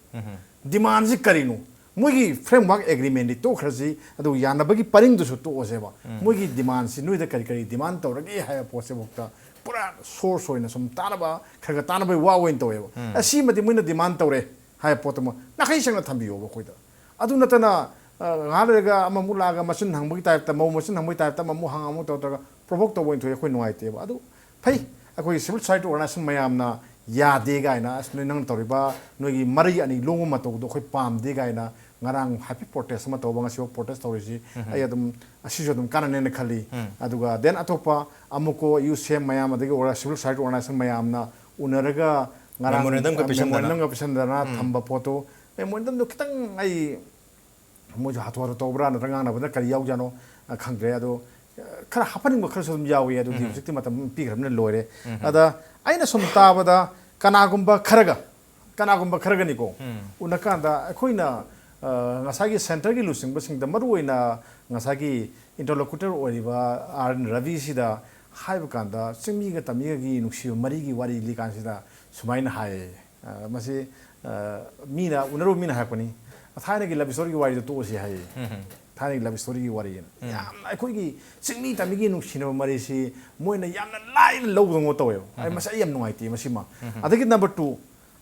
ꯗꯤꯃꯥꯟꯁꯤ ꯀꯔꯤꯅꯣ? ꯃꯣꯏꯒꯤ ꯐ꯭ꯔꯦꯝꯋꯥꯔꯛ ꯑꯦꯒ꯭ꯔꯤꯃꯦꯟꯗꯤ ꯇꯣꯛꯈ꯭ꯔꯁꯤ, ꯑꯗꯨꯒ ꯌꯥꯅꯕꯒꯤ ꯄꯔꯤꯡꯗꯨꯁꯨ ꯇꯣꯛꯑꯁꯦꯕ꯫ ꯃꯣꯏꯒꯤ ꯗꯤꯃꯥꯟꯁꯤ ꯅꯣꯏꯗ ꯀꯔꯤ ꯀꯔꯤ ꯗꯤꯃꯥꯟ ꯇꯧꯔꯒꯦ ꯍꯥꯏꯕ ꯄꯣꯠꯁꯤꯐꯥꯎꯗ ꯄꯨꯔꯥ ꯁꯣꯔꯁ ꯑꯣꯏꯅ ꯁꯨꯝ ꯇꯥꯅꯕ, ꯈꯔ ꯈꯔ ꯇꯥꯅꯕꯒꯤ ꯋꯥ ꯑꯣꯏꯅ ꯇꯧꯋꯦꯕ꯫ ꯑꯁꯤꯃꯗꯤ ꯃꯣꯏꯅ ꯗꯤꯃꯥꯟ ꯇꯧꯔꯦ ꯍꯥꯏꯕ ꯄꯣꯠꯇꯨꯃ ꯅꯥꯈꯩ ꯁꯦꯡꯅ ꯊꯝꯕꯤꯌꯣꯕ ꯑꯩꯈꯣꯏꯗ꯫ ꯑꯗꯨ ꯅꯠꯇꯅ, ꯑ, ꯉꯥꯏꯍꯥꯛ ꯂꯩꯔꯒ ꯑꯃꯃꯨꯛ ꯂꯥꯛꯑꯒ ꯃꯆꯤꯟ ꯍꯪꯕꯒꯤ ꯇꯥꯏꯞꯇ, ꯃꯧ ꯃꯆꯤꯟ ꯍꯪꯕꯒꯤ ꯇꯥꯏꯞꯇ ꯑꯃꯃꯨꯛ ꯍꯪ, ꯑꯃꯨꯛ ꯇꯧ ꯇꯧꯔꯒ ꯄ꯭ꯔꯣꯚꯣꯛ ꯇꯧꯕ ꯑꯣꯏꯅ ꯊꯣꯛꯑꯦ, ꯑꯩꯈꯣꯏ ꯅꯨꯡꯉꯥꯏꯇꯦꯕ꯫ ꯑꯗꯨ ꯐꯩ, ꯑꯩꯈꯣꯏꯒꯤ civil society organization ꯃꯌꯥꯝꯅ ꯌꯥꯗꯦ ꯀꯥꯏꯅ, "ꯑꯁ, ꯅꯣꯏ ꯅꯪꯅ ꯇꯧꯔꯤꯕ ꯅꯣꯏꯒꯤ ꯃꯔꯩ ꯑꯅꯤ ꯂꯣꯡꯕ ꯃꯇꯧꯗꯣ ꯑꯩꯈꯣꯏ ꯄꯥꯝꯗꯦ" ꯀꯥꯏꯅ ꯉꯔꯥꯡ ꯍꯥꯏꯐꯦꯠ protest ꯑꯃ ꯇꯧꯕ, ꯉꯁꯤꯐꯥꯎ protest ꯇꯧꯔꯤꯁꯤ ꯑꯩ ꯑꯗꯨꯝ, ꯑꯁꯤꯁꯨ ꯑꯗꯨꯝ ꯀꯥꯟꯅꯅꯦꯅ ꯈꯜꯂꯤ꯫ ꯑꯗꯨꯒ then ꯑꯇꯣꯞꯄ ꯑꯃꯨꯛꯀꯣ ꯌꯨ ꯁꯦꯝ ꯃꯌꯥꯝ, ꯑꯗꯒꯤ ꯑꯣꯔ-, civil society organization ꯃꯌꯥꯝꯅ ꯎꯅꯔꯒ ꯉꯔꯥꯡ memorandum ꯒ ꯄꯤꯁꯟꯗꯅ꯫ Memorandum ꯒ ꯄꯤꯁꯟꯗꯅ ꯊꯝꯕ ꯄꯣꯠꯇꯣ, memorandum ꯗꯣ ꯈꯤꯇꯪ ꯑꯩ ꯃꯣꯏꯁꯨ ꯍꯥꯊꯨ ꯍꯥꯊꯨ ꯇꯧꯕ꯭ꯔꯥ ꯅꯠꯇ꯭ꯔꯒ ꯉꯥꯡꯅꯕꯗ ꯀꯔꯤ ꯌꯥꯎꯖꯥꯠꯅꯣ, ꯑ, ꯈꯪꯗ꯭ꯔꯦ꯫ ꯑꯗꯣ, ꯑ, ꯈꯔ ꯍꯥꯞꯍꯟꯅꯤꯡꯕ ꯈꯔꯁꯨ ꯑꯗꯨꯝ ꯌꯥꯎꯏ꯫ ꯑꯗꯨꯗꯤ ꯍꯧꯖꯤꯛꯇꯤ ꯃꯇꯝ ꯄꯤꯈ꯭ꯔꯕꯅꯤꯅ ꯂꯣꯏꯔꯦ꯫ ꯑꯗ ꯑꯩꯅ ꯁꯨꯝ ꯇꯥꯕꯗ ꯀꯅꯥꯒꯨꯝꯕ ꯈꯔꯒ, ꯀꯅꯥꯒꯨꯝꯕ ꯈꯔꯒꯅꯤꯀꯣ, ꯎꯅꯀꯥꯟꯗ ꯑꯩꯈꯣꯏꯅ, ꯑ, ꯉꯁꯥꯏꯒꯤ centre ꯒꯤ ꯂꯨꯆꯤꯡꯕꯁꯤꯡꯗ, ꯃꯔꯨꯑꯣꯏꯅ ꯉꯁꯥꯏꯒꯤ interlocutor ꯑꯣꯏꯔꯤꯕ ꯑꯥꯔ ꯑꯦꯟ ꯔꯕꯤꯁꯤꯗ ꯍꯥꯏꯕ ꯀꯥꯟꯗ, ꯆꯤꯡꯃꯤꯒ ꯇꯝꯃꯤꯒꯒꯤ ꯅꯨꯡꯁꯤꯕ ꯃꯔꯤꯒꯤ ꯋꯥꯔꯤ ꯂꯤꯀꯥꯟꯁꯤꯗ ꯁꯨꯃꯥꯏꯅ ꯍꯥꯏꯌꯦ꯫ ꯑ, ꯃꯁꯤ, ꯑ, ꯃꯤꯅ, ꯎꯅꯔꯨꯕ ꯃꯤꯅ ꯍꯥꯏꯔꯛꯄꯅꯤ, "ꯊꯥꯏꯅꯒꯤ ꯂꯞ ꯁ꯭ꯇꯣꯔꯤꯒꯤ ꯋꯥꯔꯤꯗꯣ ꯇꯣꯛꯑꯁꯤ" ꯍꯥꯏꯌꯦ꯫ ꯊꯥꯏꯅꯒꯤ ꯂꯞ ꯁ꯭ꯇꯣꯔꯤꯒꯤ ꯋꯥꯔꯤꯅ ꯌꯥꯝꯅ ꯑꯩꯈꯣꯏꯒꯤ ꯆꯤꯡꯃꯤ ꯇꯝꯃꯤꯒꯤ ꯅꯨꯡꯁꯤꯅꯕ ꯃꯔꯤꯁꯤ ꯃꯣꯏꯅ ꯌꯥꯝꯅ ꯂꯥꯏꯅ ꯂꯧꯕꯗꯧꯅ ꯇꯧꯋꯦꯕ꯫ ꯑꯩ ꯃꯁꯤ ꯑꯩ ꯌꯥꯝ ꯅꯨꯡꯉꯥꯏꯇꯦ ꯃꯁꯤꯃ꯫ ꯑꯗꯒꯤ number two,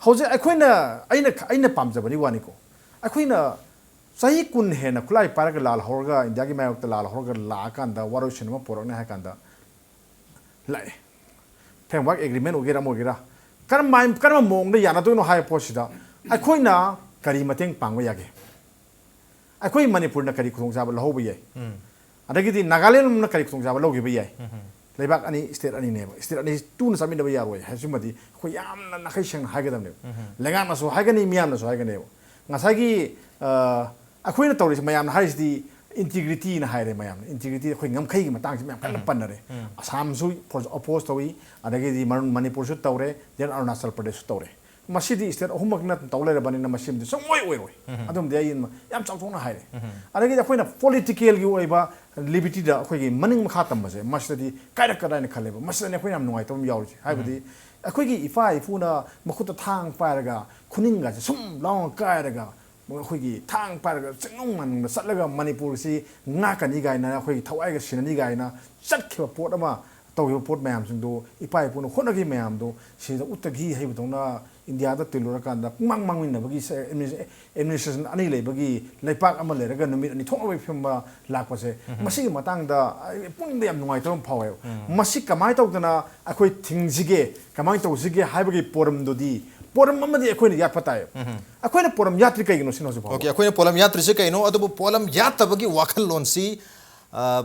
ꯍꯧꯖꯤꯛ ꯑꯩꯈꯣꯏꯅ, ꯑꯩꯅ, ꯑꯩꯅ ꯄꯥꯝꯖꯕꯅꯤ ꯋꯥꯅꯤꯀꯣ, ꯑꯩꯈꯣꯏꯅ ꯆꯍꯤ ꯀꯨꯟ ꯍꯦꯟꯅ ꯈꯨꯠꯂꯥꯏ ꯄꯥꯏꯔꯒ ꯂꯥꯜꯍꯧꯔꯒ, ꯏꯟꯗꯤꯌꯥꯒꯤ ꯃꯥꯌꯣꯛꯇ ꯂꯥꯜꯍꯧꯔꯒ ꯂꯥꯛꯑꯀꯥꯟꯗ ꯋꯥꯔꯣꯏꯁꯤꯟ ꯑꯃ ꯄꯨꯔꯛꯅꯤ ꯍꯥꯏ ꯀꯥꯟꯗ, ꯂꯥꯛꯑꯦ꯫ Framework agreement ꯑꯣꯏꯒꯦꯔꯥ ꯑꯃ ꯑꯣꯏꯒꯦꯔꯥ, ꯀꯔꯝꯕ, ꯀꯔꯝꯕ ꯃꯑꯣꯡꯗ ꯌꯥꯅꯗꯣꯏꯅꯣ ꯍꯥꯏꯕ ꯄꯣꯠꯁꯤꯗ ꯑꯩꯈꯣꯏꯅ ꯀꯔꯤ ꯃꯇꯦꯡ ꯄꯥꯡꯕ ꯌꯥꯒꯦ? ꯑꯩꯈꯣꯏ ꯃꯅꯤꯄꯨꯔꯅ ꯀꯔꯤ ꯈꯨꯗꯣꯡꯆꯥꯕ ꯂꯧꯍꯧꯕ ꯌꯥꯏ? ꯑꯗꯒꯤꯗꯤ ꯅꯥꯒꯥꯂꯦꯟꯅ ꯀꯔꯤ ꯈꯨꯗꯣꯡꯆꯥꯕ ꯂꯧꯈꯤꯕ ꯌꯥꯏ? ꯂꯩꯕꯥꯛ ꯑꯅꯤ, state ꯑꯅꯤꯅꯦꯕ꯫ State ꯑꯅꯤ ꯇꯨꯅ ꯆꯠꯃꯤꯟꯅꯕ ꯌꯥꯔꯣꯏ ꯍꯥꯏꯕꯁꯤꯃꯗꯤ ꯑꯩꯈꯣꯏ ꯌꯥꯝꯅ ꯅꯥꯈꯩ ꯁꯦꯡꯅ ꯍꯥꯏꯒꯗꯕꯅꯦꯕ꯫ ꯂꯩꯉꯥꯛꯅꯁꯨ ꯍꯥꯏꯒꯅꯤ, ꯃꯤꯌꯥꯝꯅꯁꯨ ꯍꯥꯏꯒꯅꯦꯕ꯫ ꯉꯁꯥꯏꯒꯤ, ꯑ, ꯑꯩꯈꯣꯏꯅ ꯇꯧꯔꯤꯁꯦ, ꯃꯌꯥꯝꯅ ꯍꯥꯏꯔꯤꯁꯤꯗꯤ integrityꯅ ꯍꯥꯏꯔꯦ꯫ ꯃꯌꯥꯝꯅ integrity, ꯑꯩꯈꯣꯏ ꯉꯝꯈꯩꯒꯤ ꯃꯇꯥꯡꯁꯤ ꯃꯌꯥꯝ ꯀꯟꯅ ꯄꯟꯅꯔꯦ꯫ ꯑꯁꯥꯝꯁꯨ oppose ꯇꯧꯏ, ꯑꯗꯒꯤꯗꯤ ꯃꯔꯨ-, ꯃꯅꯤꯄꯨꯔꯁꯨ ꯇꯧꯔꯦ, then ꯑꯔꯨꯅꯥꯆꯜ ꯄ꯭ꯔꯗꯦꯁꯁꯨ ꯇꯧꯔꯦ꯫ ꯃꯁꯤꯗꯤ state ꯑꯍꯨꯝꯃꯛꯅ ꯇꯧ ꯂꯩꯔꯕꯅꯤꯅ ꯃꯁꯤꯃꯗꯤ ꯁꯨꯡꯑꯣꯏ ꯑꯣꯏꯔꯣꯏ꯫ ꯑꯗꯨꯝꯗꯤ ꯑꯩ ꯌꯥꯝ ꯆꯥꯎꯊꯣꯛꯅ ꯍꯥꯏꯔꯦ꯫ ꯑꯗꯒꯤꯗꯤ ꯑꯩꯈꯣꯏꯅ politicalꯒꯤ ꯑꯣꯏꯕ libertyꯗ ꯑꯩꯈꯣꯏꯒꯤ ꯃꯅꯤꯡ ꯃꯈꯥ ꯇꯝꯕꯁꯦ, ꯃꯁꯤꯗꯗꯤ ꯀꯥꯏꯔꯛꯀꯗ꯭ꯔꯥ ꯍꯥꯏꯅ ꯈꯜꯂꯦꯕ꯫ ꯃꯁꯤꯗꯅꯤ ꯑꯩꯈꯣꯏꯅ ꯌꯥꯝ ꯅꯨꯡꯉꯥꯏꯇꯕ ꯑꯃ ꯌꯥꯎꯔꯤꯁꯦ꯫ ꯍꯥꯏꯕꯗꯤ ꯑꯩꯈꯣꯏꯒꯤ ꯏꯄꯥ ꯏꯄꯨꯅ ꯃꯈꯨꯠꯇ ꯊꯥꯡ ꯄꯥꯏꯔꯒ ꯈꯨꯅꯤꯡꯒꯁꯦ ꯁꯨꯝ ꯂꯥꯎꯅ ꯀꯥꯏꯔꯒ ꯑꯩꯈꯣꯏꯒꯤ ꯊꯥꯡ ꯄꯥꯏꯔꯒ ꯆꯤꯡꯅꯨꯡ ꯃꯥꯅꯨꯡꯗ ꯆꯠꯂꯒ ꯃꯅꯤꯄꯨꯔꯁꯤ ꯉꯥꯛꯀꯅꯤ ꯀꯥꯏꯅ, ꯑꯩꯈꯣꯏꯒꯤ ꯊꯋꯥꯏꯒ ꯁꯤꯟꯅꯅꯤ ꯀꯥꯏꯅ ꯆꯠꯈꯤꯕ ꯄꯣꯠ ꯑꯃ, ꯇꯧꯈꯤꯕ ꯄꯣꯠ ꯃꯌꯥꯝꯁꯤꯡꯗꯣ, ꯏꯄꯥ ꯏꯄꯨꯅ ꯍꯣꯠꯅꯈꯤꯕ ꯃꯌꯥꯝꯗꯣ ꯁꯤꯗ ꯎꯠꯇ ꯘꯤ ꯍꯩꯕꯗꯧꯅ ꯏꯟꯗꯤꯌꯥꯗ ꯇꯤꯜꯂꯨꯔꯀꯥꯟꯗ ꯄꯨꯡꯃꯥꯡ ꯃꯥꯡꯃꯤꯟꯅꯕꯒꯤ ꯁ-, administration ꯑꯅꯤ ꯂꯩꯕꯒꯤ ꯂꯩꯄꯥꯛ ꯑꯃ ꯂꯩꯔꯒ ꯅꯨꯃꯤꯠ ꯑꯅꯤ ꯊꯣꯛꯅꯕꯒꯤ ꯐꯤꯕꯝ ꯑꯃ ꯂꯥꯛꯄꯁꯦ, ꯃꯁꯤꯒꯤ ꯃꯇꯥꯡꯗ ꯑꯩ ꯄꯨꯛꯅꯤꯡꯗ ꯌꯥꯝ ꯅꯨꯡꯉꯥꯏꯇꯕ ꯑꯃ ꯐꯥꯎꯋꯦꯕ꯫ ꯃꯁꯤ ꯀꯃꯥꯏꯅ ꯇꯧꯗꯅ ꯑꯩꯈꯣꯏ ꯊꯤꯡꯁꯤꯒꯦ, ꯀꯃꯥꯏꯅ ꯇꯧꯁꯤꯒꯦ ꯍꯥꯏꯕꯒꯤ ꯄꯣꯔꯝꯗꯨꯗꯤ, ꯄꯣꯔꯝ ꯑꯃꯗꯤ ꯑꯩꯈꯣꯏꯅ ꯌꯥꯠꯄ ꯇꯥꯏꯌꯦꯕ꯫ ꯑꯩꯈꯣꯏꯅ ꯄꯣꯔꯝ ꯌꯥꯠꯇ꯭ꯔꯤ ꯀꯩꯒꯤꯅꯣ ꯁꯤꯅ ꯍꯧꯖꯤꯛ ꯐꯥꯎꯕ? Okay, ꯑꯩꯈꯣꯏꯅ ꯄꯣꯂꯝ ꯌꯥꯠꯇ꯭ꯔꯤꯁꯦ ꯀꯩꯅꯣ? ꯑꯗꯨꯕꯨ ꯄꯣꯂꯝ ꯌꯥꯠꯇꯕꯒꯤ ꯋꯥꯈꯜꯂꯣꯟꯁꯤ, ꯑ,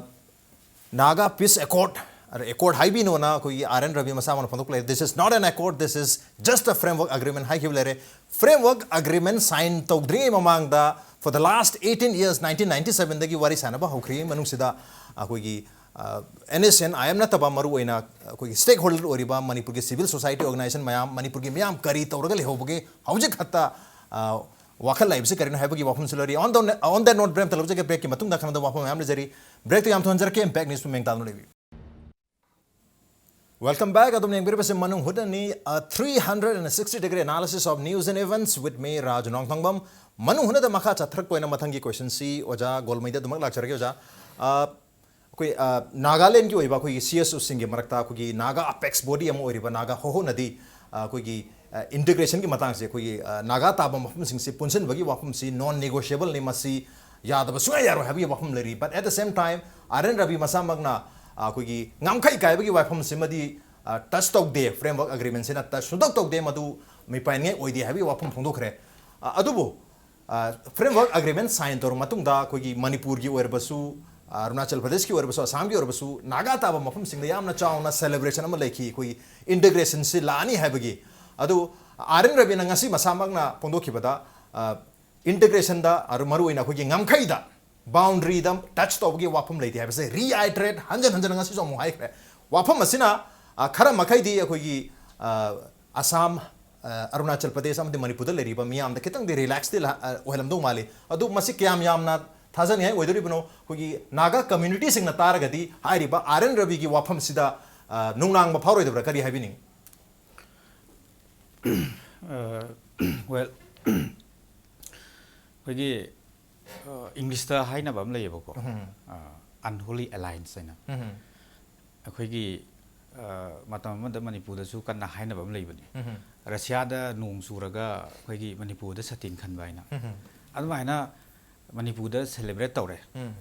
Naga Peace Accord, ꯑꯗ accord ꯍꯥꯏꯕꯤꯅꯣꯅ ꯑꯩꯈꯣꯏꯒꯤ R N Ravi ꯃꯁꯥꯃꯛꯅ ꯐꯣꯡꯗꯣꯛꯄ ꯂꯩ꯫ This is not an accord, this is just a framework agreement ꯍꯥꯏꯈꯤꯕ ꯂꯩꯔꯦ꯫ Framework agreement sign ꯇꯧꯗ꯭ꯔꯤꯉꯩ ꯃꯃꯥꯡꯗ, for the last eighteen years, nineteen ninety sevenꯗꯒꯤ ꯋꯥꯔꯤ ꯁꯥꯟꯅꯕ ꯍꯧꯈ꯭ꯔꯤꯉꯩ ꯃꯅꯨꯡꯁꯤꯗ ꯑꯩꯈꯣꯏꯒꯤ, ꯑ, N S N I M ꯅꯠꯇꯕ ꯃꯔꯨꯑꯣꯏꯅ ꯑꯩꯈꯣꯏꯒꯤ stakeholder ꯑꯣꯏꯔꯤꯕ ꯃꯅꯤꯄꯨꯔꯒꯤ civil society organization ꯃꯌꯥꯝ, ꯃꯅꯤꯄꯨꯔꯒꯤ ꯃꯤꯌꯥꯝ ꯀꯔꯤ ꯇꯧꯔꯒ ꯂꯩꯍꯧꯕꯒꯦ ꯍꯧꯖꯤꯛ ꯈꯛꯇ, ꯑ, ꯋꯥꯈꯜ ꯂꯩꯕꯁꯤ ꯀꯔꯤꯅꯣ ꯍꯥꯏꯕꯒꯤ ꯋꯥꯐꯝꯁꯨ ꯂꯩꯔꯤ꯫ On the, on that note, break ꯑꯃꯇ ꯂꯧꯖꯒꯦ꯫ Breakꯀꯤ ꯃꯇꯨꯡꯗ ꯈꯟꯅꯗꯕ ꯋꯥꯐꯝ ꯃꯌꯥꯝ ꯂꯩꯖꯔꯤ꯫ Breakꯇꯨ ꯌꯥꯝ ꯊꯨꯍꯟꯖꯔꯛꯀꯦ꯫ Impact Newsꯄꯨ ꯃꯦꯡ ꯇꯥꯗꯨꯅ ꯂꯩꯕꯤꯌꯨ꯫ Welcome back. ꯑꯗꯨꯝ ꯌꯦꯡꯕꯤꯔꯤꯕꯁꯤ ꯃꯅꯨꯡ ꯍꯨꯠꯅꯅꯤ, a three hundred and sixty degree analysis of news and events with me, Raju ꯅꯣꯡꯊꯣꯡꯕꯝ꯫ ꯃꯅꯨꯡ ꯍꯨꯠꯅꯗ ꯃꯈꯥ ꯆꯠꯊꯔꯛꯄ ꯑꯣꯏꯅ ꯃꯊꯪꯒꯤ question ꯁꯤ ꯑꯣꯖꯥ ꯒꯣꯜꯃꯩꯗ ꯑꯗꯨꯃꯛ ꯂꯥꯛꯆꯔꯒꯦ, ꯑꯣꯖꯥ꯫ ꯑ, ꯑꯩꯈꯣꯏ, ꯑ, ꯅꯥꯒꯥꯂꯦꯟꯒꯤ ꯑꯣꯏꯕ ꯑꯩꯈꯣꯏꯒꯤ C S O ꯁꯤꯡꯒꯤ ꯃꯔꯛꯇ ꯑꯩꯈꯣꯏꯒꯤ ꯅꯥꯒꯥ apex body ꯑꯃ ꯑꯣꯏꯔꯤꯕ ꯅꯥꯒꯥ ꯍꯣꯍꯣꯅꯗꯤ, ꯑ, ꯑꯩꯈꯣꯏꯒꯤ, ꯑ, integration ꯒꯤ ꯃꯇꯥꯡꯁꯦ ꯑꯩꯈꯣꯏꯒꯤ, ꯑ, ꯅꯥꯒꯥ ꯇꯥꯕ ꯃꯐꯝꯁꯤꯡꯁꯤ ꯄꯨꯟꯁꯤꯟꯕꯒꯤ ꯋꯥꯐꯝꯁꯤ non negotiable ꯅꯤ, ꯃꯁꯤ ꯌꯥꯗꯕ ꯁꯨꯡꯌꯥ ꯌꯥꯔꯣꯏ ꯍꯥꯏꯕꯒꯤ ꯋꯥꯐꯝ ꯂꯩꯔꯤ꯫ But at the same time, R N Ravi ꯃꯁꯥꯃꯛꯅ, ꯑ, ꯑꯩꯈꯣꯏꯒꯤ ꯉꯝꯈꯩ ꯀꯥꯏꯕꯒꯤ ꯋꯥꯐꯝꯁꯤꯃꯗꯤ, ꯑ, touch ꯇꯧꯗꯦ, framework agreement ꯁꯤꯅ touch ꯁꯨꯡꯇꯧ ꯇꯧꯗꯦ, ꯃꯗꯨ ꯃꯤꯄꯥꯏꯅꯤꯡꯉꯥꯏ ꯑꯣꯏꯗꯦ ꯍꯥꯏꯕꯒꯤ ꯋꯥꯐꯝ ꯐꯣꯡꯗꯣꯛꯈ꯭ꯔꯦ꯫ ꯑ, ꯑꯗꯨꯕꯨ, ꯑ, framework agreement sign ꯇꯧꯔꯕ ꯃꯇꯨꯡꯗ ꯑꯩꯈꯣꯏꯒꯤ ꯃꯅꯤꯄꯨꯔꯒꯤ ꯑꯣꯏꯔꯕꯁꯨ, ꯑ, ꯑꯔꯨꯅꯥꯆꯜ ꯄ꯭ꯔꯗꯦꯁꯀꯤ ꯑꯣꯏꯔꯕꯁꯨ, ꯑꯁꯥꯝꯒꯤ ꯑꯣꯏꯔꯕꯁꯨ, ꯅꯥꯒꯥ ꯇꯥꯕ ꯃꯐꯝꯁꯤꯡꯗ ꯌꯥꯝꯅ ꯆꯥꯎꯅ celebration ꯑꯃ ꯂꯩꯈꯤ, ꯑꯩꯈꯣꯏꯒꯤ integration ꯁꯤ ꯂꯥꯛꯑꯅꯤ ꯍꯥꯏꯕꯒꯤ꯫ ꯑꯗꯨ R N ꯔꯕꯤꯅ ꯉꯁꯤ ꯃꯁꯥꯃꯛꯅ ꯐꯣꯡꯗꯣꯛꯈꯤꯕꯗ, ꯑ, integration ꯗ, ꯑꯗꯨ ꯃꯔꯨꯑꯣꯏꯅ ꯑꯩꯈꯣꯏꯒꯤ ꯉꯝꯈꯩꯗ, boundary ꯗ touch ꯇꯧꯕꯒꯤ ꯋꯥꯐꯝ ꯂꯩꯇꯦ ꯍꯥꯏꯕꯁꯦ reiterate ꯍꯟꯖꯟ ꯍꯟꯖꯟꯅ ꯉꯁꯤꯁꯨ ꯑꯃꯨꯛ ꯍꯥꯏꯈ꯭ꯔꯦ꯫ ꯋꯥꯐꯝ ꯑꯁꯤꯅ, ꯑ, ꯈꯔ ꯃꯈꯩꯗꯤ ꯑꯩꯈꯣꯏꯒꯤ, ꯑ, ꯑꯁꯥꯝ, ꯑ, ꯑꯔꯨꯅꯥꯆꯜ ꯄ꯭ꯔꯗꯦꯁ ꯑꯃꯗꯤ ꯃꯅꯤꯄꯨꯔꯗ ꯂꯩꯔꯤꯕ ꯃꯤꯌꯥꯝꯗ ꯈꯤꯇꯪꯗꯤ relax ꯇꯤ ꯂꯥ-, ꯑ, ꯑꯣꯏꯍꯜꯂꯝꯗꯧ ꯃꯥꯜꯂꯤ꯫ ꯑꯗꯨ ꯃꯁꯤ ꯀꯌꯥꯝ ꯌꯥꯝꯅ ꯊꯥꯖꯅꯤꯡꯉꯥꯏ ꯑꯣꯏꯗꯣꯔꯤꯕꯅꯣ? ꯑꯩꯈꯣꯏꯒꯤ ꯅꯥꯒꯥ community ꯁꯤꯡꯅ ꯇꯥꯔꯒꯗꯤ ꯍꯥꯏꯔꯤꯕ R N ꯔꯕꯤꯒꯤ ꯋꯥꯐꯝꯁꯤꯗ, ꯑ, ꯅꯨꯡꯅꯥꯡꯕ ꯐꯥꯎꯔꯣꯏꯗꯕ꯭ꯔꯥ? ꯀꯔꯤ ꯍꯥꯏꯕꯤꯅꯤꯡꯉꯤ? ꯑ, well, ꯑꯩꯈꯣꯏꯒꯤ, ꯑ, English ꯇ ꯍꯥꯏꯅꯕ ꯑꯃ ꯂꯩꯌꯦꯕꯀꯣ, ꯎꯝ꯫ ꯑ, unholy alliance ꯍꯥꯏꯅ꯫ ꯎꯝ꯫ ꯑꯩꯈꯣꯏꯒꯤ, ꯑ, ꯃꯇꯝ ꯑꯃꯗ ꯃꯅꯤꯄꯨꯔꯗꯁꯨ ꯀꯟꯅ ꯍꯥꯏꯅꯕ ꯑꯃ ꯂꯩꯕꯅꯤ꯫ ꯎꯝ꯫ ꯔꯁꯤꯌꯥꯗ ꯅꯣꯡ ꯆꯨꯔꯒ ꯑꯩꯈꯣꯏꯒꯤ ꯃꯅꯤꯄꯨꯔꯗ ꯁꯥꯇꯤꯟ ꯈꯟꯕ ꯍꯥꯏꯅ꯫ ꯎꯝ꯫ ꯑꯗꯨꯃꯥꯏꯅ ꯃꯅꯤꯄꯨꯔꯗ celebrate ꯇꯧꯔꯦ꯫ ꯎꯝ꯫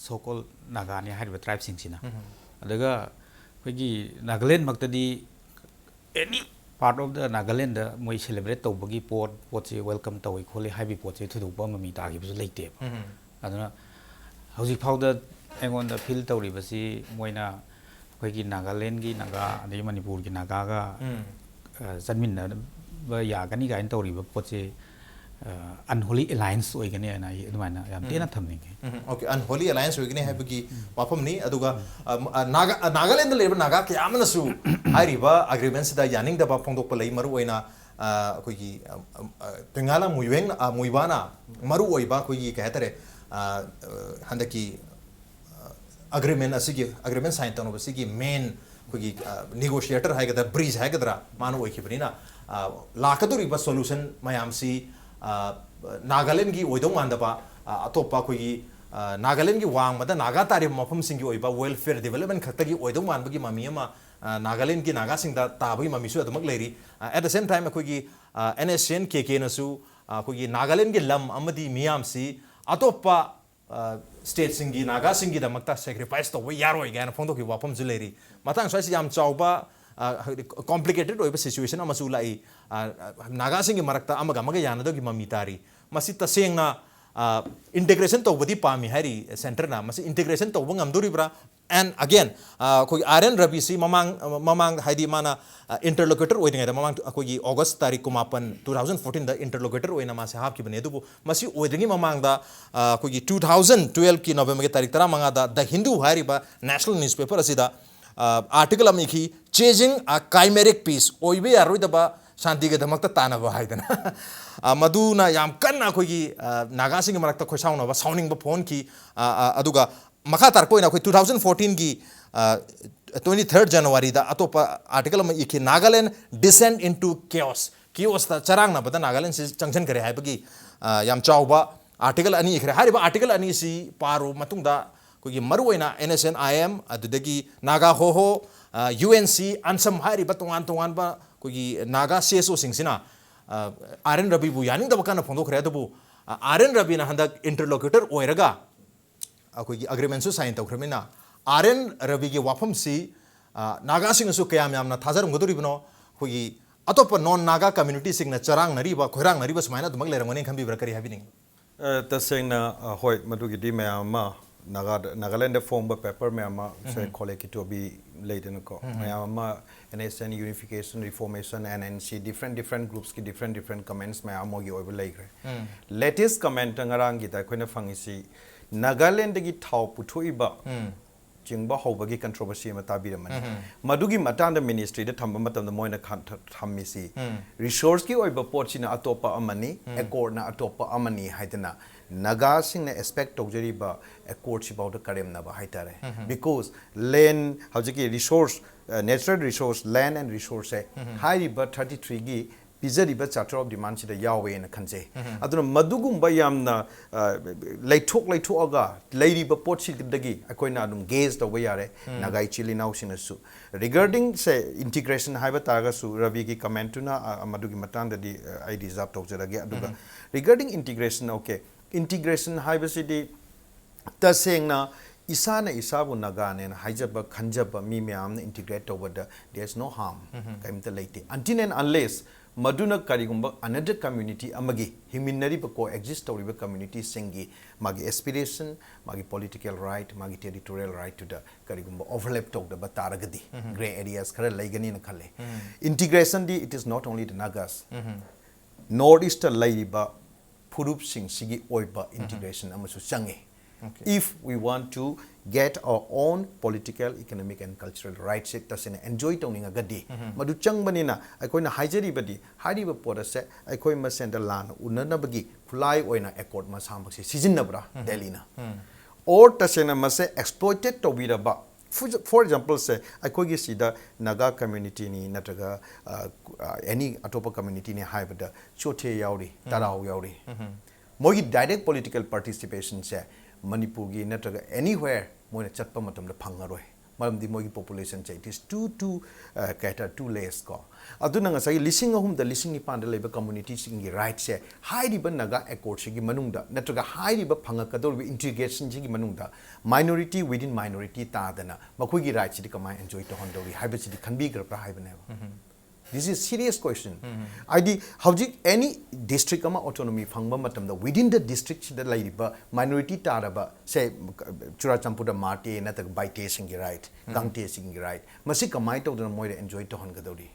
So called ꯅꯥꯒꯥꯅꯤ ꯍꯥꯏꯔꯤꯕ tribe ꯁꯤꯡꯁꯤꯅ꯫ ꯎꯝ꯫ ꯑꯗꯨꯒ ꯑꯩꯈꯣꯏꯒꯤ ꯅꯥꯒꯥꯂꯦꯟꯃꯛꯇꯗꯤ any part of the Nagaland ꯃꯣꯏ celebrate ꯇꯧꯕꯒꯤ ꯄꯣꯠ, ꯄꯣꯠꯁꯤ welcome ꯇꯧꯏ ꯈꯣꯠꯂꯤ ꯍꯥꯏꯕꯒꯤ ꯄꯣꯠꯁꯤ ꯊꯣꯏꯗꯣꯛꯄ ꯃꯃꯤ ꯇꯥꯈꯤꯕꯁꯨ ꯂꯩꯇꯦꯕ꯫ ꯎꯝ꯫ ꯑꯗꯨꯅ ꯍꯧꯖꯤꯛ ꯐꯥꯎꯗ ꯑꯩꯉꯣꯟꯗ feel ꯇꯧꯔꯤꯕꯁꯤ ꯃꯣꯏꯅ ꯑꯩꯈꯣꯏꯒꯤ ꯅꯥꯒꯥꯂꯦꯟꯒꯤ ꯅꯥꯒꯥ ꯑꯗꯒꯤ ꯃꯅꯤꯄꯨꯔꯒꯤ ꯅꯥꯒꯥꯒ, ꯎꯝ꯫ ꯑ, ꯆꯠꯃꯤꯟꯅꯕ ꯌꯥꯒꯅꯤ ꯀꯥꯏꯅ ꯇꯧꯔꯤꯕ ꯄꯣꯠꯁꯤ, ꯑ, unholy alliance ꯑꯣꯏꯒꯅꯤ ꯍꯥꯏꯅ ꯑꯩ ꯑꯗꯨꯃꯥꯏꯅ ꯌꯥꯝ ꯊꯤꯅ ꯎꯝ꯫ ꯊꯝꯅꯤꯡꯉꯤ꯫ ꯎꯝ, okay, unholy alliance ꯑꯣꯏꯒꯅꯤ ꯍꯥꯏꯕꯒꯤ ꯎꯝ꯫ ꯋꯥꯐꯝꯅꯤ꯫ ꯑꯗꯨꯒ, ꯎꯝ꯫ ꯑ, ꯑ, ꯅꯥꯒꯥ-, ꯑ, ꯅꯥꯒꯥꯂꯦꯟꯗ ꯂꯩꯔꯤꯕ ꯅꯥꯒꯥ ꯀꯌꯥ ꯑꯃꯅꯁꯨ ꯍꯥꯏꯔꯤꯕ agreement ꯁꯤꯗ ꯌꯥꯅꯤꯡꯗꯕ ꯐꯣꯡꯗꯣꯛꯄ ꯂꯩ꯫ ꯃꯔꯨꯑꯣꯏꯅ, ꯑ, ꯑꯩꯈꯣꯏꯒꯤ, ꯑ, ꯑ, ꯇꯦꯡꯉꯥꯂꯥ ꯃꯨꯏꯋꯦꯡ, ꯑ, ꯃꯨꯏꯕꯥꯅ ꯃꯔꯨꯑꯣꯏꯕ ꯑꯩꯈꯣꯏꯒꯤ ꯀꯩ ꯍꯥꯏꯇꯥꯔꯦ, ꯑ, ꯑ, ꯍꯟꯗꯛꯀꯤ, ꯑ, agreement ꯑꯁꯤꯒꯤ, agreement sign ꯇꯧꯅꯕꯁꯤꯒꯤ main ꯑꯩꯈꯣꯏꯒꯤ ꯅꯤꯒꯣꯁꯤꯌꯦꯇꯔ ꯍꯥꯏꯒꯗ꯭ꯔꯥ, ꯕ꯭ꯔꯤꯖ ꯍꯥꯏꯒꯗ꯭ꯔꯥ, ꯃꯥꯅ ꯑꯣꯏꯈꯤꯕꯅꯤꯅ, ꯑ, ꯂꯥꯛꯀꯗꯧꯔꯤꯕ ꯁꯣꯂꯨꯁꯟ ꯃꯌꯥꯝꯁꯤ, ꯑ, ꯅꯥꯒꯥꯂꯦꯟꯒꯤ ꯑꯣꯏꯗꯧ ꯃꯥꯟꯗꯕ, ꯑ, ꯑꯇꯣꯞꯄ ꯑꯩꯈꯣꯏꯒꯤ, ꯑ, ꯅꯥꯒꯥꯂꯦꯟꯒꯤ ꯋꯥꯡꯃꯗ ꯅꯥꯒꯥ ꯇꯥꯔꯤꯕ ꯃꯐꯝꯁꯤꯡꯒꯤ ꯑꯣꯏꯕ ꯋꯦꯜꯐꯤꯌꯔ ꯗꯤꯕꯂꯞꯃꯦꯟ ꯈꯛꯇꯒꯤ ꯑꯣꯏꯗꯧ ꯃꯥꯟꯕꯒꯤ ꯃꯃꯤ ꯑꯃ, ꯑ, ꯅꯥꯒꯥꯂꯦꯟꯒꯤ ꯅꯥꯒꯥꯁꯤꯡꯗ ꯇꯥꯕꯒꯤ ꯃꯃꯤꯁꯨ ꯑꯗꯨꯃꯛ ꯂꯩꯔꯤ꯫ ꯑ, at the same time, ꯑꯩꯈꯣꯏꯒꯤ ꯑꯦꯟ ꯑꯦꯁ ꯁꯤ ꯑꯦꯟ ꯀꯦ ꯀꯦꯅꯁꯨ ꯑꯩꯈꯣꯏꯒꯤ ꯅꯥꯒꯥꯂꯦꯟꯒꯤ ꯂꯝ ꯑꯃꯗꯤ ꯃꯤꯌꯥꯝꯁꯤ ꯑꯇꯣꯞꯄ ꯁ꯭ꯇꯦꯠꯁꯤꯡꯒꯤ ꯅꯥꯒꯥꯁꯤꯡꯒꯤꯗꯃꯛꯇ ꯁꯦꯀ꯭ꯔꯤꯐꯥꯏꯁ ꯇꯧꯕ ꯌꯥꯔꯣꯏ ꯀꯥꯏꯅ ꯐꯣꯡꯗꯣꯛꯈꯤꯕ ꯋꯥꯐꯝꯁꯨ ꯂꯩꯔꯤ꯫ ꯃꯇꯥꯡ ꯁ꯭ꯋꯥꯏꯁꯤ ꯌꯥꯝ ꯆꯥꯎꯕ, ꯀꯣꯝꯄ꯭ꯂꯤꯀꯦꯇꯦꯠ ꯑꯣꯏꯕ ꯁꯤꯆꯨꯋꯦꯁꯟ ꯑꯃꯁꯨ ꯂꯥꯛꯏ꯫ ꯅꯥꯒꯥꯁꯤꯡꯒꯤ ꯃꯔꯛꯇ ꯑꯃꯒ ꯑꯃꯒ ꯌꯥꯅꯗꯕꯒꯤ ꯃꯃꯤ ꯇꯥꯔꯤ꯫ ꯃꯁꯤ ꯇꯁꯦꯡꯅ ꯏꯟꯇꯤꯒ꯭ꯔꯦꯁꯟ ꯇꯧꯕꯗꯤ ꯄꯥꯝꯃꯤ ꯍꯥꯏꯔꯤ ꯁꯦꯟꯇꯔꯅ꯫ ꯃꯁꯤ ꯏꯟꯇꯤꯒ꯭ꯔꯦꯁꯟ ꯇꯧꯕ ꯉꯝꯗꯣꯔꯤꯕ꯭ꯔꯥ? ꯑꯦꯟ ꯑꯒꯦꯟ, ꯑꯩꯈꯣꯏꯒꯤ ꯑꯥꯔ ꯑꯦꯟ ꯔꯕꯤꯁꯤ ꯃꯃꯥꯡ, ꯃꯃꯥꯡꯗ, ꯍꯥꯏꯗꯤ ꯃꯥꯅ ꯏꯟꯇꯔꯂꯣꯀ꯭ꯌꯨꯇꯔ ꯑꯣꯏꯔꯤꯉꯩꯗ, ꯃꯃꯥꯡ ꯑꯩꯈꯣꯏꯒꯤ ꯑꯣꯒꯁ ꯇꯥꯔꯤꯛ ꯀꯨꯟꯃꯥꯄꯟ, ꯇꯨ ꯊꯥꯎꯖꯟ ꯐꯣꯔꯇꯤꯟꯗ ꯏꯟꯇꯔꯂꯣꯀ꯭ꯌꯨꯇꯔ ꯑꯣꯏꯅ ꯃꯥꯁꯦ ꯍꯥꯞꯈꯤꯕꯅꯦ꯫ ꯑꯗꯨꯕꯨ ꯃꯁꯤ ꯑꯣꯏꯗ꯭ꯔꯤꯉꯩ ꯃꯃꯥꯡꯗ, ꯑ, ꯑꯩꯈꯣꯏꯒꯤ ꯇꯨ ꯊꯥꯎꯖꯟ ꯇꯨꯋꯦꯜꯐꯀꯤ ꯅꯣꯕꯦꯝꯕꯔꯒꯤ ꯇꯥꯔꯤꯛ ꯇꯔꯥꯃꯉꯥꯗ ꯗ ꯍꯤꯟꯗꯨ ꯍꯥꯏꯔꯤꯕ ꯅꯦꯁꯅꯦꯜ ꯅ꯭ꯌꯨꯁꯄꯦꯄꯔ ꯑꯁꯤꯗ, ꯑ, ꯑꯥꯔꯇꯤꯀꯜ ꯑꯃ ꯏꯈꯤ, "Chasing a Chimeric Peace", ꯑꯣꯏꯕ ꯌꯥꯔꯣꯏꯗꯕ ꯁꯥꯟꯇꯤꯒꯤꯗꯃꯛꯇ ꯇꯥꯟꯅꯕ ꯍꯥꯏꯗꯅ꯫ ꯑ, ꯃꯗꯨꯅ ꯌꯥꯝ ꯀꯟꯅ ꯑꯩꯈꯣꯏꯒꯤ, ꯑ, ꯅꯥꯒꯥꯁꯤꯡꯒꯤ ꯃꯔꯛꯇ ꯈꯣꯏꯁꯥꯎꯅꯕ, ꯁꯥꯎꯅꯤꯡꯕ ꯐꯣꯡꯍꯟꯈꯤ꯫ ꯑ, ꯑ, ꯑꯗꯨꯒ ꯃꯈꯥ ꯇꯥꯔꯛꯄ ꯑꯣꯏꯅ ꯑꯩꯈꯣꯏ ꯇꯨ ꯊꯥꯎꯖꯟ ꯐꯣꯔꯇꯤꯟꯒꯤ, ꯑ, ꯇ꯭ꯋꯦꯟꯇꯤ ꯊꯔꯗ ꯖꯅꯋꯥꯔꯤꯗ ꯑꯇꯣꯞꯄ ꯑꯥꯔꯇꯤꯀꯜ ꯑꯃ ꯏꯈꯤ, "Nagaland descend into chaos", ꯀꯤꯑꯣꯁꯇ, ꯆꯔꯥꯡꯅꯕꯗ ꯅꯥꯒꯥꯂꯦꯟꯁꯤ ꯆꯪꯁꯤꯟꯈ꯭ꯔꯦ ꯍꯥꯏꯕꯒꯤ, ꯑ, ꯌꯥꯝ ꯆꯥꯎꯕ ꯑꯥꯔꯇꯤꯀꯜ ꯑꯅꯤ ꯏꯈ꯭ꯔꯦ꯫ ꯍꯥꯏꯔꯤꯕ ꯑꯥꯔꯇꯤꯀꯜ ꯑꯅꯤꯁꯤ ꯄꯥꯔꯨꯕ ꯃꯇꯨꯡꯗ ꯑꯩꯈꯣꯏꯒꯤ ꯃꯔꯨꯑꯣꯏꯅ N S N I M, ꯑꯗꯨꯗꯒꯤ ꯅꯥꯒꯥ ꯍꯣꯍꯣ, ꯑ, ꯌꯨ ꯑꯦꯟ ꯁꯤ, ꯑꯟꯁꯝ ꯍꯥꯏꯔꯤꯕ ꯇꯣꯉꯥꯟ ꯇꯣꯉꯥꯟꯕ ꯑꯩꯈꯣꯏꯒꯤ ꯅꯥꯒꯥ ꯁꯤ ꯑꯦꯁ ꯑꯣꯁꯤꯡꯁꯤꯅ, ꯑ, ꯑꯥꯔ ꯑꯦꯟ ꯔꯕꯤꯕꯨ ꯌꯥꯅꯤꯡꯗꯕ ꯀꯟꯅ ꯐꯣꯡꯗꯣꯛꯈ꯭ꯔꯦ꯫ ꯑꯗꯨꯕꯨ, ꯑ, ꯑꯥꯔ ꯑꯦꯟ ꯔꯕꯤꯅ ꯍꯟꯗꯛ ꯏꯟꯇꯔꯂꯣꯀ꯭ꯌꯨꯇꯔ ꯑꯣꯏꯔꯒ ꯑꯩꯈꯣꯏꯒꯤ ꯑꯦꯒ꯭ꯔꯤꯃꯦꯟꯁꯨ ꯁꯥꯏꯟ ꯇꯧꯈ꯭ꯔꯕꯅꯤꯅ, ꯑꯥꯔ ꯑꯦꯟ ꯔꯕꯤꯒꯤ ꯋꯥꯐꯝꯁꯤ, ꯑ, ꯅꯥꯒꯥꯁꯤꯡꯅꯁꯨ ꯀꯌꯥꯝ ꯌꯥꯝꯅ ꯊꯥꯖꯔꯝꯒꯗꯧꯔꯤꯕꯅꯣ? ꯑꯩꯈꯣꯏꯒꯤ ꯑꯇꯣꯞꯄ ꯅꯣꯟ ꯅꯥꯒꯥ ꯀꯝꯃ꯭ꯌꯨꯅꯤꯇꯤꯁꯤꯡꯅ ꯆꯔꯥꯡꯅꯔꯤꯕ, ꯈꯣꯏꯔꯥꯡꯅꯔꯤꯕ ꯁꯨꯃꯥꯏꯅ ꯑꯗꯨꯃꯛ ꯂꯩꯔꯝꯒꯅꯤ ꯈꯟꯕꯤꯕ꯭ꯔꯥ? ꯀꯔꯤ ꯍꯥꯏꯕꯤꯅꯤꯡꯉꯤ? ꯑ, ꯇꯁꯦꯡꯅ, ꯑ, ꯍꯣꯏ, ꯃꯗꯨꯒꯤꯗꯤ ꯃꯌꯥꯝ ꯑꯃ ꯅꯥꯒꯥꯗ, ꯅꯥꯒꯥꯂꯦꯟꯗ ꯐꯣꯡꯕ ꯄꯦꯄꯔ ꯃꯌꯥꯝ ꯑꯃ, ꯁꯦ, ꯎꯝ꯫ ꯈꯣꯂꯦ ꯀꯤꯇꯣꯕꯤ ꯂꯩꯗꯅꯀꯣ, ꯎꯝ꯫ ꯃꯌꯥꯝ ꯑꯃ N S N, Unification, Reformation, N N C, different different groupsꯀꯤ different different comments ꯃꯌꯥꯝ ꯑꯃꯒꯤ ꯑꯣꯏꯕ ꯂꯩꯈ꯭ꯔꯦ꯫ ꯎꯝ꯫ Latest comment ꯉꯔꯥꯡꯒꯤꯗ ꯑꯩꯈꯣꯏꯅ ꯐꯪꯉꯤꯁꯤ, ꯅꯥꯒꯥꯂꯦꯟꯗꯒꯤ ꯊꯥꯎ ꯄꯨꯊꯣꯛꯏꯕ ꯎꯝ꯫ ꯆꯤꯡꯕ ꯍꯧꯕꯒꯤ controversy ꯑꯃ ꯇꯥꯕꯤꯔꯝꯃꯅꯤ꯫ ꯃꯗꯨꯒꯤ ꯃꯇꯥꯡꯗ ministryꯗ ꯊꯝꯕ ꯃꯇꯝꯗ ꯃꯣꯏꯅ ꯈꯟ-, ꯊ-, ꯊꯝꯃꯤꯁꯤ resourceꯀꯤ ꯑꯣꯏꯕ ꯄꯣꯠꯁꯤꯅ ꯑꯇꯣꯞꯄ ꯑꯃꯅꯤ, accordꯅ ꯑꯇꯣꯞꯄ ꯑꯃꯅꯤ ꯍꯥꯏꯗꯅ ꯅꯥꯒꯥꯁꯤꯡꯅ expect ꯇꯧꯖꯔꯤꯕ accordꯁꯤꯐꯥꯎꯗ ꯀꯔꯦꯝꯅꯕ ꯍꯥꯏꯇꯥꯔꯦ꯫ Because land, ꯍꯧꯖꯤꯛꯀꯤ resource, uh, natural resource, land and resourceꯁꯦ ꯍꯥꯏꯔꯤꯕ thirty threeꯒꯤ ꯄꯤꯖꯔꯤꯕ Charter of Demandꯁꯤꯗ ꯌꯥꯎꯋꯦꯅ ꯈꯟꯖꯩ꯫ ꯑꯗꯨꯅ ꯃꯗꯨꯒꯨꯝꯕ ꯌꯥꯝꯅ, ꯑ, ꯂꯩꯊꯣꯛ ꯂꯩꯊꯣꯛꯑꯒ ꯂꯩꯔꯤꯕ ꯄꯣꯠꯁꯤꯗꯒꯤ ꯑꯩꯈꯣꯏꯅ ꯑꯗꯨꯝ gauge ꯇꯧꯕ ꯌꯥꯔꯦ, ꯅꯥꯒꯥ ꯏꯆꯤꯜ ꯏꯅꯥꯎꯁꯤꯡꯅꯁꯨ꯫ Regarding ꯁꯦ integration ꯍꯥꯏꯕ ꯇꯥꯔꯒꯁꯨ ꯔꯕꯤꯒꯤ commentꯇꯨꯅ, ꯑ, ꯃꯗꯨꯒꯤ ꯃꯇꯥꯡꯗꯗꯤ, ꯑ, ꯑꯩ reserve ꯇꯧꯖꯔꯒꯦ꯫ ꯑꯗꯨꯒ regarding integration, okay, integration ꯍꯥꯏꯕꯁꯤꯗꯤ ꯇꯁꯦꯡꯅ ꯏꯁꯥꯅ ꯏꯁꯥꯕꯨ ꯅꯥꯒꯥꯅꯦꯅ ꯍꯥꯏꯖꯕ, ꯈꯟꯖꯕ ꯃꯤ ꯃꯌꯥꯝꯅ integrate ꯇꯧꯕꯗ there is no harm, ꯀꯔꯤꯝꯇ ꯂꯩꯇꯦ, until and unless ꯃꯗꯨꯅ ꯀꯔꯤꯒꯨꯝꯕ another community ꯑꯃꯒꯤ, ꯍꯤꯡꯃꯤꯟꯅꯔꯤꯕ, coexist ꯇꯧꯔꯤꯕ communityꯁꯤꯡꯒꯤ ꯃꯥꯒꯤ aspiration, ꯃꯥꯒꯤ political right, ꯃꯥꯒꯤ territorial rightꯇꯨꯗ ꯀꯔꯤꯒꯨꯝꯕ overlap ꯇꯧꯗꯕ ꯇꯥꯔꯒꯗꯤ grey areas ꯈꯔ ꯂꯩꯒꯅꯤꯅ ꯈꯜꯂꯦ꯫ Integrationꯗꯤ it is not only the Nagas, North Easttꯂꯩꯔꯤꯕ ꯐꯨꯔꯨꯞꯁꯤꯡꯁꯤꯒꯤ ꯑꯣꯏꯕ integration ꯑꯃꯁꯨ ꯆꯪꯉꯤ꯫ If we want to get our own political, economic and cultural rights ꯁꯦ ꯇꯁꯦꯡꯅ enjoy ꯇꯧꯅꯤꯡꯉꯒꯗꯤ, ꯃꯗꯨ ꯆꯪꯕꯅꯤꯅ ꯑꯩꯈꯣꯏꯅ ꯍꯥꯏꯖꯔꯤꯕꯗꯤ, ꯍꯥꯏꯔꯤꯕ ꯄꯣꯠ ꯑꯁꯦ ꯑꯩꯈꯣꯏ ꯃꯁꯦꯟꯗ ꯂꯥꯟꯅ ꯎꯅꯅꯕꯒꯤ ꯈꯨꯠꯂꯥꯏ ꯑꯣꯏꯅ accord ꯃꯁꯥꯃꯛꯁꯦ ꯁꯤꯖꯤꯟꯅꯕ꯭ꯔꯥ ꯗꯦꯜꯂꯤꯅ? Or ꯇꯁꯦꯡꯅ ꯃꯁꯦ exploited ꯇꯧꯕꯤꯔꯕ, for, for example ꯁꯦ, ꯑꯩꯈꯣꯏꯒꯤ ꯁꯤꯗ ꯅꯥꯒꯥ communityꯅꯤ ꯅꯠꯇ꯭ꯔꯒ, ꯑ, ꯑ, any ꯑꯇꯣꯞꯄ communityꯅꯤ ꯍꯥꯏꯕꯗ ꯆꯣꯊꯦ ꯌꯥꯎꯔꯤ, ꯇꯔꯥꯎ ꯌꯥꯎꯔꯤ꯫ ꯃꯣꯏꯒꯤ direct political participationꯁꯦ ꯃꯅꯤꯄꯨꯔꯒꯤ ꯅꯠꯇ꯭ꯔꯒ anywhere ꯃꯣꯏꯅ ꯆꯠꯄ ꯃꯇꯝꯗ ꯐꯪꯉꯔꯣꯏ꯫ ꯃꯔꯝꯗꯤ ꯃꯣꯏꯒꯤ populationꯁꯦ it is too, too, ꯑ, ꯀꯩ ꯍꯥꯏꯇꯥꯔꯦ, too less ꯀꯣ꯫ ꯑꯗꯨꯅ ꯉꯁꯥꯏꯒꯤ ꯂꯤꯁꯤꯡ ꯑꯍꯨꯝꯗ ꯂꯤꯁꯤꯡ ꯅꯤꯄꯥꯟꯗ ꯂꯩꯕ communityꯁꯤꯡꯒꯤ rightꯁꯦ ꯍꯥꯏꯔꯤꯕ ꯅꯥꯒꯥ accordꯁꯤꯒꯤ ꯃꯅꯨꯡꯗ ꯅꯠꯇ꯭ꯔꯒ ꯍꯥꯏꯔꯤꯕ ꯐꯪꯉꯛꯀꯗꯧꯔꯤꯕ integrationꯁꯤꯒꯤ ꯃꯅꯨꯡꯗ minority within minority ꯇꯥꯗꯅ ꯃꯈꯣꯏꯒꯤ rightꯁꯤꯗꯤ ꯀꯃꯥꯏꯅ enjoy ꯇꯧꯍꯟꯗꯧꯔꯤ ꯍꯥꯏꯕꯁꯤꯗꯤ ꯈꯟꯕꯤꯈ꯭ꯔꯕ꯭ꯔꯥ ꯍꯥꯏꯕꯅꯦꯕ꯫ This is serious question. ꯍꯥꯏꯗꯤ ꯍꯧꯖꯤꯛ any district ꯑꯃ autonomy ꯐꯪꯕ ꯃꯇꯝꯗ within the districtꯁꯤꯗ ꯂꯩꯔꯤꯕ minority ꯇꯥꯔꯕ, say, ꯆꯨꯔꯥꯆꯥꯟꯄꯨꯔꯗ ꯃꯥꯇꯦ ꯅꯠꯇ꯭ꯔꯒ ꯕꯥꯏꯇꯦꯁꯤꯡꯒꯤ right, ꯒꯥꯡꯇꯦꯁꯤꯡꯒꯤ right, ꯃꯁꯤ ꯀꯃꯥꯏꯅ ꯇꯧꯗꯅ ꯃꯣꯏꯗ enjoy ꯇꯧꯍꯟꯒꯗꯧꯔꯤ?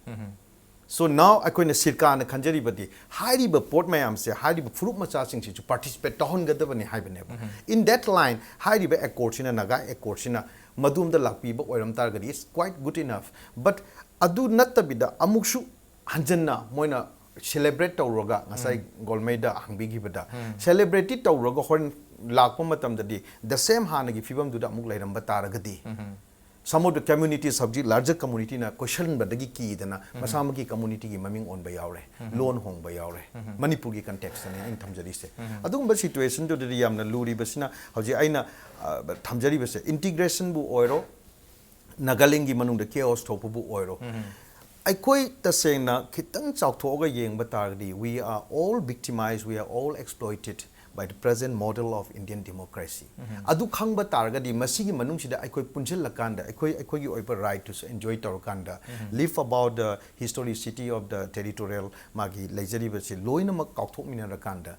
So now ꯑꯩꯈꯣꯏꯅ ꯁꯤꯔꯀꯥꯔꯅ ꯈꯟꯖꯔꯤꯕꯗꯤ ꯍꯥꯏꯔꯤꯕ ꯄꯣꯠ ꯃꯌꯥꯝꯁꯦ ꯍꯥꯏꯔꯤꯕ ꯐꯨꯔꯨꯞ ꯃꯆꯥꯁꯤꯡꯁꯤꯁꯨ participate ꯇꯧꯍꯟꯒꯗꯕꯅꯤ ꯍꯥꯏꯕꯅꯦꯕ꯫ In that line ꯍꯥꯏꯔꯤꯕ accordꯁꯤꯅ, ꯅꯥꯒꯥ accordꯁꯤꯅ ꯃꯗꯨꯝꯗ ꯂꯥꯛꯄꯤꯕ ꯑꯣꯏꯔꯝ ꯇꯥꯔꯒꯗꯤ it's quite good enough. But ꯑꯗꯨ ꯅꯠꯇꯕꯤꯗ ꯑꯃꯨꯛꯁꯨ ꯍꯟꯖꯟꯅ ꯃꯣꯏꯅ celebrate ꯇꯧꯔꯒ, ꯉꯁꯥꯏ ꯒꯣꯜꯃꯩꯗ ꯍꯪꯕꯤꯈꯤꯕꯗ, celebrate ꯇꯧꯔꯒ ꯍꯣꯔꯦꯟ ꯂꯥꯛꯄ ꯃꯇꯝꯗꯗꯤ the same ꯍꯥꯟꯅꯒꯤ ꯐꯤꯕꯝꯗꯨꯗ ꯑꯃꯨꯛ ꯂꯩꯔꯝꯕ ꯇꯥꯔꯒꯗꯤ, some of the communities, ꯍꯧꯖꯤꯛ larger communityꯅ ꯀꯣꯏꯁꯟꯕꯗꯒꯤ ꯀꯤꯗꯅ ꯃꯁꯥꯃꯛꯀꯤ communityꯒꯤ ꯃꯃꯤꯡ ꯑꯣꯟꯕ ꯌꯥꯎꯔꯦ, ꯂꯣꯟ ꯍꯣꯡꯕ ꯌꯥꯎꯔꯦ꯫ ꯃꯅꯤꯄꯨꯔꯒꯤ contextꯇꯅꯦ ꯑꯩꯅ ꯊꯝꯖꯔꯤꯁꯦ꯫ ꯑꯗꯨꯒꯨꯝꯕ situationꯗꯨꯗꯗꯤ ꯌꯥꯝꯅ ꯂꯨꯔꯤꯕꯁꯤꯅ ꯍꯧꯖꯤꯛ ꯑꯩꯅ, ꯑ, ꯊꯝꯖꯔꯤꯕꯁꯦ, integrationꯕꯨ ꯑꯣꯏꯔꯣ, ꯅꯥꯒꯥꯂꯦꯟꯒꯤ ꯃꯅꯨꯡꯗ chaos ꯊꯣꯛꯄꯕꯨ ꯑꯣꯏꯔꯣ, ꯑꯩꯈꯣꯏ ꯇꯁꯦꯡꯅ ꯈꯤꯇꯪ ꯆꯥꯎꯊꯣꯛꯑꯒ ꯌꯦꯡꯕ ꯇꯥꯔꯒꯗꯤ, we are all victimized, we are all exploited by the present model of Indian democracy. ꯑꯗꯨ ꯈꯪꯕ ꯇꯥꯔꯒꯗꯤ, ꯃꯁꯤꯒꯤ ꯃꯅꯨꯡꯁꯤꯗ ꯑꯩꯈꯣꯏ ꯄꯨꯟꯁꯤꯜꯂꯀꯥꯟꯗ, ꯑꯩꯈꯣꯏ, ꯑꯩꯈꯣꯏꯒꯤ ꯑꯣꯏꯕ rightꯇꯨꯁꯨ enjoy ꯇꯧꯔꯀꯥꯟꯗ, leave about the historicity of the territorial, ꯃꯥꯒꯤ ꯂꯩꯖꯔꯤꯕꯁꯤ ꯂꯣꯏꯅꯃꯛ ꯀꯥꯎꯊꯣꯛꯃꯤꯟꯅꯔꯀꯥꯟꯗ,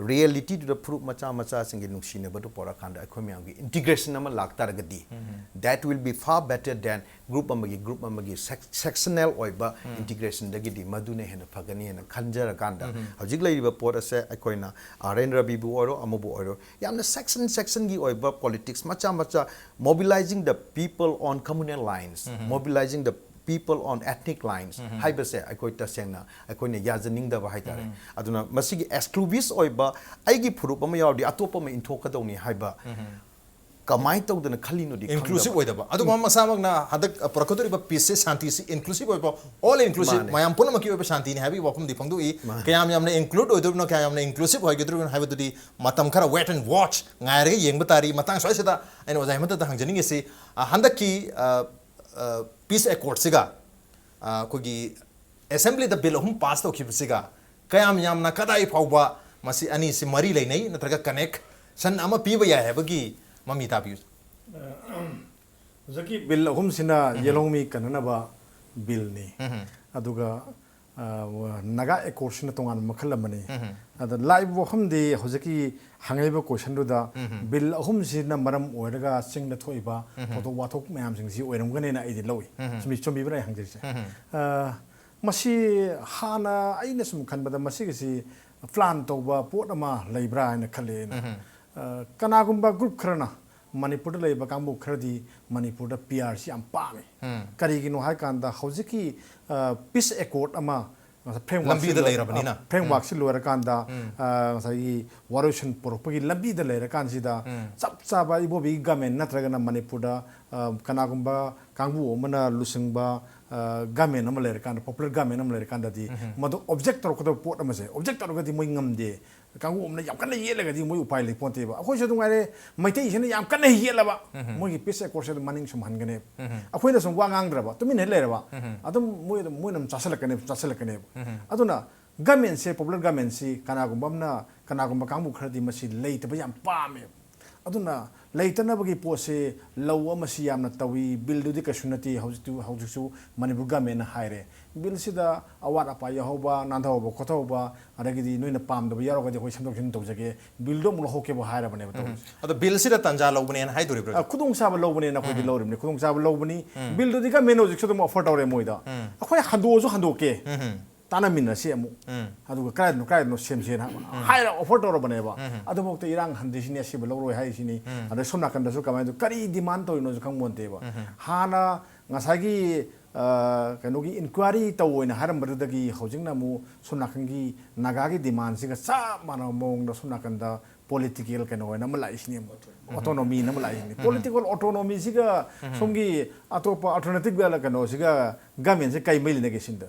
realityꯗꯨꯗ ꯐꯨꯔꯨꯞ ꯃꯆꯥ ꯃꯆꯥꯁꯤꯡꯒꯤ ꯅꯨꯡꯁꯤꯅꯕꯗꯨ ꯄꯣꯔꯛꯀꯥꯟꯗ, ꯑꯩꯈꯣꯏ ꯃꯌꯥꯝꯒꯤ integration ꯑꯃ ꯂꯥꯛꯇꯥꯔꯒꯗꯤ, that will be far better than group ꯑꯃꯒꯤ group ꯑꯃꯒꯤ sec-, sectional ꯑꯣꯏꯕ integrationꯗꯒꯤꯗꯤ ꯃꯗꯨꯅ ꯍꯦꯟꯅ ꯐꯒꯅꯤ ꯍꯥꯏꯅ ꯈꯟꯖꯔꯀꯥꯟꯗ, ꯍꯧꯖꯤꯛ ꯂꯩꯔꯤꯕ ꯄꯣꯠ ꯑꯁꯦ ꯑꯩꯈꯣꯏꯅ R N Raviꯕꯨ ꯑꯣꯏꯔꯣ, ꯑꯃꯕꯨ ꯑꯣꯏꯔꯣ, ꯌꯥꯝꯅ section sectionꯒꯤ ꯑꯣꯏꯕ politics ꯃꯆꯥ ꯃꯆꯥ, mobilizing the people on communal lines, mobilizing the people on ethnic lines ꯍꯥꯏꯕꯁꯦ ꯑꯩꯈꯣꯏ ꯇꯁꯦꯡꯅ ꯑꯩꯈꯣꯏꯅ ꯌꯥꯖꯅꯤꯡꯗꯕ ꯍꯥꯏꯇꯥꯔꯦ꯫ ꯑꯗꯨꯅ ꯃꯁꯤꯒꯤ exclusive ꯑꯣꯏꯕ, ꯑꯩꯒꯤ ꯐꯨꯔꯨꯞ ꯑꯃ ꯌꯥꯎꯔꯗꯤ ꯑꯇꯣꯞꯄ ꯑꯃ ꯏꯟꯊꯣꯛꯀꯗꯧꯅꯤ ꯍꯥꯏꯕ ꯀꯃꯥꯏꯅ ꯇꯧꯗꯅ ꯈꯜꯂꯤꯅꯣꯗꯤ inclusive ꯈꯪꯗꯕ꯫ ꯑꯣꯏꯗꯕ꯫ ꯑꯗꯨꯒ ꯃꯁꯥꯃꯛꯅ ꯍꯟꯗꯛ ꯄꯨꯔꯛꯀꯗꯧꯔꯤꯕ peaceꯁꯦ, ꯁꯥꯟꯇꯤꯁꯤ inclusive ꯑꯣꯏꯕ, all inclusive, ꯃꯥꯅꯦ꯫ ꯃꯌꯥꯝ ꯄꯨꯝꯅꯃꯛꯀꯤ ꯑꯣꯏꯕ ꯁꯥꯟꯇꯤꯅꯤ ꯍꯥꯏꯕꯒꯤ ꯋꯥꯐꯝꯗꯤ ꯐꯣꯡꯗꯣꯛꯏ꯫ ꯃꯥꯅꯦ꯫ ꯀꯌꯥꯝ ꯌꯥꯝꯅ include ꯑꯣꯏꯗꯣꯔꯤꯕꯅꯣ, ꯀꯌꯥꯝ ꯌꯥꯝꯅ inclusive ꯑꯣꯏꯒꯗꯧꯔꯤꯕꯅꯣ ꯍꯥꯏꯕꯗꯨꯗꯤ ꯃꯇꯝ ꯈꯔ wait and watch ꯉꯥꯏꯔꯒ ꯌꯦꯡꯕ ꯇꯥꯔꯤ꯫ ꯃꯇꯥꯡ ꯁ꯭ꯋꯥꯏꯁꯤꯗ ꯑꯩꯅ ꯑꯣꯖꯥ ꯍꯦꯃꯟꯇꯗ ꯍꯪꯖꯅꯤꯡꯉꯤꯁꯤ, ꯑ, ꯍꯟꯗꯛꯀꯤ, ꯑ, ꯑ, peace accordꯁꯤꯒ, ꯑ, ꯑꯩꯈꯣꯏꯒꯤ assemblyꯗ bill ꯑꯍꯨꯝ pass ꯇꯧꯈꯤꯕꯁꯤꯒ ꯀꯌꯥꯝ ꯌꯥꯝꯅ, ꯀꯗꯥꯏ ꯐꯥꯎꯕ ꯃꯁꯤ ꯑꯅꯤꯁꯤ ꯃꯔꯤ ꯂꯩꯅꯩ ꯅꯠꯇ꯭ꯔꯒ connection ꯑꯃ ꯄꯤꯕ ꯌꯥꯏ ꯍꯥꯏꯕꯒꯤ ꯃꯃꯤ ꯇꯥꯕꯤꯌꯨ? ꯍꯧꯖꯤꯛꯀꯤ bill ꯑꯍꯨꯝꯁꯤꯅ ꯌꯦꯜꯍꯧꯃꯤ ꯀꯟꯅꯅꯕ billꯅꯤ꯫ ꯑꯗꯨꯒ, ꯑ, ꯅꯥꯒꯥ accordꯁꯤꯅ ꯇꯣꯉꯥꯟꯕ ꯃꯈꯜ ꯑꯃꯅꯤ꯫ ꯑꯗ ꯂꯥꯛꯏꯕ ꯋꯥꯐꯝꯗꯤ ꯍꯧꯖꯤꯛꯀꯤ ꯍꯪꯉꯛꯏꯕ questionꯗꯨꯗ bill ꯑꯍꯨꯝꯁꯤꯅ ꯃꯔꯝ ꯑꯣꯏꯔꯒ ꯆꯤꯡꯗ ꯊꯣꯛꯏꯕ ꯊꯧꯗꯣꯛ ꯋꯥꯊꯣꯛ ꯃꯌꯥꯝꯁꯤꯡꯁꯤ ꯑꯣꯏꯔꯝꯒꯅꯦꯅ ꯑꯩꯗꯤ ꯂꯧꯏ꯫ ꯆꯨꯝꯃꯤ-, ꯆꯨꯝꯕꯤꯕ꯭ꯔꯥ ꯑꯩ ꯍꯪꯖꯔꯤꯁꯦ? ꯑ, ꯃꯁꯤ ꯍꯥꯟꯅ ꯑꯩꯅ ꯁꯨꯝ ꯈꯟꯕꯗ ꯃꯁꯤꯒꯤꯁꯤ plan ꯇꯧꯕ ꯄꯣꯠ ꯑꯃ ꯂꯩꯕ꯭ꯔꯥ ꯍꯥꯏꯅ ꯈꯜꯂꯤ ꯑꯩꯅ꯫ ꯑ, ꯀꯅꯥꯒꯨꯝꯕ group ꯈꯔꯅ ꯃꯅꯤꯄꯨꯔꯗ ꯂꯩꯕ ꯀꯥꯡꯕꯨ ꯈꯔꯗꯤ ꯃꯅꯤꯄꯨꯔꯗ ꯄꯤ ꯑꯥꯔꯁꯤ ꯌꯥꯝ ꯄꯥꯝꯃꯤ꯫ ꯀꯔꯤꯒꯤꯅꯣ ꯍꯥꯏꯀꯥꯟꯗ ꯍꯧꯖꯤꯛꯀꯤ ꯄꯤꯁ ꯑꯦꯀꯣꯔꯗ ꯑꯃ ꯐ꯭ꯔꯦꯝꯋꯥꯔꯛꯁꯤ ꯂꯝꯕꯤꯗ ꯂꯩꯔꯕꯅꯤꯅ꯫ ꯐ꯭ꯔꯦꯝꯋꯥꯔꯛꯁꯤ ꯂꯣꯏꯔꯀꯥꯟꯗ ꯉꯁꯥꯏꯒꯤ ꯋꯥꯔꯣꯏꯁꯤꯟ ꯄꯨꯔꯛꯄꯒꯤ ꯂꯝꯕꯤꯗ ꯂꯩꯔꯀꯥꯟꯁꯤꯗ ꯆꯞ ꯆꯥꯕ ꯏꯕꯣꯕꯤꯒꯤ ꯒꯃꯦꯟ ꯅꯠꯇ꯭ꯔꯒꯅ ꯃꯅꯤꯄꯨꯔꯗ ꯀꯅꯥꯒꯨꯝꯕ ꯀꯥꯡꯕꯨ ꯑꯃꯅ ꯂꯨꯆꯤꯡꯕ ꯒꯃꯦꯟ ꯑꯃ ꯂꯩꯔꯀꯥꯟꯗ, ꯄꯣꯄꯨꯂꯔ ꯒꯃꯦꯟ ꯑꯃ ꯂꯩꯔꯀꯥꯟꯗꯗꯤ ꯃꯗꯨ ꯑꯣꯕꯖꯦꯛ ꯇꯧꯔꯛꯀꯗꯕ ꯄꯣꯠ ꯑꯃꯁꯦ ꯑꯣꯕꯖꯦꯛ ꯇꯧꯔꯒꯗꯤ ꯃꯣꯏ ꯉꯝꯗꯦ꯫ ꯀꯥꯡꯕꯨ ꯑꯃꯅ ꯌꯥꯝ ꯀꯟꯅ ꯌꯦꯠꯂꯒꯗꯤ ꯃꯣꯏ ꯎꯄꯥꯏ ꯂꯩ ꯄꯣꯟꯇꯦꯕ꯫ ꯑꯩꯈꯣꯏꯁꯨ ꯑꯗꯨꯝ ꯉꯥꯏꯔꯦ, ꯃꯩꯇꯩꯁꯤꯅ ꯌꯥꯝ ꯀꯟꯅ ꯌꯦꯠꯂꯕ ꯃꯣꯏꯒꯤ ꯄꯤꯁ ꯑꯦꯀꯣꯔꯗꯁꯦ ꯑꯗꯨꯝ ꯃꯅꯤꯡ ꯁꯨꯝ ꯍꯟꯒꯅꯦꯕ꯫ ꯑꯩꯈꯣꯏꯅ ꯁꯨꯝ ꯋꯥ ꯉꯥꯡꯗ꯭ꯔꯕ, ꯇꯨꯃꯤꯟꯅ ꯍꯦꯛ ꯂꯩꯔꯕ, ꯑꯗꯨꯝ ꯃꯣꯏ ꯑꯗꯨꯝ ꯃꯣꯏꯅ ꯑꯗꯨꯝ ꯆꯥꯁꯤꯜꯂꯛꯀꯅꯦꯕ, ꯆꯥꯁꯤꯜꯂꯛꯀꯅꯦꯕ꯫ ꯑꯗꯨꯅ ꯒꯃꯦꯟꯁꯦ, ꯄꯣꯄꯨꯂꯔ ꯒꯃꯦꯟꯁꯤ ꯀꯅꯥꯒꯨꯝꯕ ꯑꯃꯅ, ꯀꯅꯥꯒꯨꯝꯕ ꯀꯥꯡꯕꯨ ꯈꯔꯗꯤ ꯃꯁꯤ ꯂꯩꯇꯕ ꯌꯥꯝ ꯄꯥꯝꯃꯦꯕ꯫ ꯑꯗꯨꯅ ꯂꯩꯇꯅꯕꯒꯤ ꯄꯣꯠꯁꯦ ꯂꯧ ꯑꯃꯁꯤ ꯌꯥꯝꯅ ꯇꯧꯏ꯫ ꯕꯤꯜꯗꯨꯗꯤ ꯀꯩꯁꯨ ꯅꯠꯇꯦ꯫ ꯍꯧꯖꯤꯛꯇꯨ, ꯍꯧꯖꯤꯛꯁꯨ ꯃꯅꯤꯄꯨꯔ ꯒꯃꯦꯟꯅ ꯍꯥꯏꯔꯦ, ꯕꯤꯜꯁꯤꯗ ꯑꯋꯥꯠ ꯑꯄꯥ ꯌꯥꯎꯍꯧꯕ, ꯅꯥꯟꯊꯍꯧꯕ ꯈꯣꯠꯊꯍꯧꯕ, ꯑꯗꯒꯤꯗꯤ ꯅꯣꯏꯅ ꯄꯥꯝꯗꯕ ꯌꯥꯎꯔꯒꯗꯤ ꯑꯩꯈꯣꯏ ꯁꯦꯝꯗꯣꯛ ꯁꯦꯝꯖꯤꯟ ꯇꯧꯖꯒꯦ, ꯕꯤꯜꯗꯣ ꯑꯃꯨꯛ ꯂꯧꯍꯧꯒꯦꯕꯨ ꯍꯥꯏꯔꯕꯅꯦꯕ ꯇꯧꯔꯤꯁꯦ꯫ ꯑꯗꯣ ꯕꯤꯜꯁꯤꯗ ꯇꯥꯟꯖꯥ ꯂꯧꯕꯅꯦꯅ ꯍꯥꯏꯗꯣꯔꯤꯕ꯭ꯔꯣ? ꯑ, ꯈꯨꯗꯣꯡꯆꯥꯕ ꯂꯧꯕꯅꯦꯅ ꯑꯩꯈꯣꯏꯗꯤ ꯂꯧꯔꯤꯕꯅꯤ꯫ ꯈꯨꯗꯣꯡꯆꯥꯕ ꯂꯧꯕꯅꯤ꯫ ꯕꯤꯜꯗꯨꯗꯤ ꯒꯃꯦꯟ ꯍꯧꯖꯤꯛꯁꯨ ꯑꯗꯨꯝ ꯑꯣꯐꯔ ꯇꯧꯔꯦ ꯃꯣꯏꯗ꯫ ꯑꯩꯈꯣꯏ ꯍꯟꯗꯣꯛꯑꯁꯨ ꯍꯟꯗꯣꯛꯀꯦ꯫ ꯇꯥꯟꯅꯃꯤꯟꯅꯁꯤ ꯑꯃꯨꯛ꯫ ꯑꯗꯨꯒ ꯀꯗꯥꯏꯗꯅꯣ, ꯀꯗꯥꯏꯗꯅꯣ ꯁꯦꯝꯁꯦꯅ ꯍꯥꯏꯔ ꯑꯣꯐꯔ ꯇꯧꯔꯕꯅꯦꯕ꯫ ꯑꯗꯨꯐꯥꯎꯗ ꯏꯔꯥꯡ ꯍꯟꯗꯣꯏꯁꯤꯅꯤ, ꯑꯁꯤꯕ ꯂꯧꯔꯣꯏ ꯍꯥꯏꯔꯤꯁꯤꯅꯤ꯫ ꯑꯗꯩ ꯁꯣꯝ ꯅꯥꯀꯟꯗꯁꯨ ꯀꯃꯥꯏꯅ ꯇꯧ-, ꯀꯔꯤ ꯗꯤꯃꯥꯟ ꯇꯧꯔꯤꯅꯣꯁꯨ ꯈꯪꯄꯣꯟꯇꯦꯕ꯫ ꯍꯥꯟꯅ ꯉꯁꯥꯏꯒꯤ, ꯑ, ꯀꯩꯅꯣꯒꯤ ꯏꯟꯀ꯭ꯋꯥꯏꯔꯤ ꯇꯧꯑꯣꯅ ꯍꯥꯏꯔꯝꯕꯗꯨꯗꯒꯤ ꯍꯧꯖꯤꯛꯅ ꯑꯃꯨꯛ ꯁꯣꯝ ꯅꯥꯀꯟꯒꯤ ꯅꯥꯒꯥꯒꯤ ꯗꯤꯃꯥꯟꯁꯤꯒ ꯆꯞ ꯃꯥꯟꯅꯕ ꯃꯑꯣꯡꯗ ꯁꯣꯝ ꯅꯥꯀꯟꯗ ꯄꯣꯂꯤꯇꯤꯀꯦꯜ ꯀꯩꯅꯣ ꯑꯣꯏꯅ ꯑꯃ ꯂꯥꯛꯏꯁꯤꯅꯦ, ꯑꯣꯇꯣꯅꯣꯃꯤꯅ ꯑꯃ ꯂꯥꯛꯏꯁꯤꯅꯦ꯫ ꯄꯣꯂꯤꯇꯤꯀꯦꯜ ꯑꯣꯇꯣꯅꯣꯃꯤꯁꯤꯒ ꯁꯣꯝꯒꯤ ꯑꯇꯣꯞꯄ ꯑꯜꯇꯔꯅꯦꯇꯤꯚ ꯀꯩꯅꯣꯁꯤꯒ ꯒꯃꯦꯟꯁꯦ ꯀꯩ ꯃꯔꯤ ꯂꯩꯅꯒꯦ ꯁꯤꯅꯤꯗ?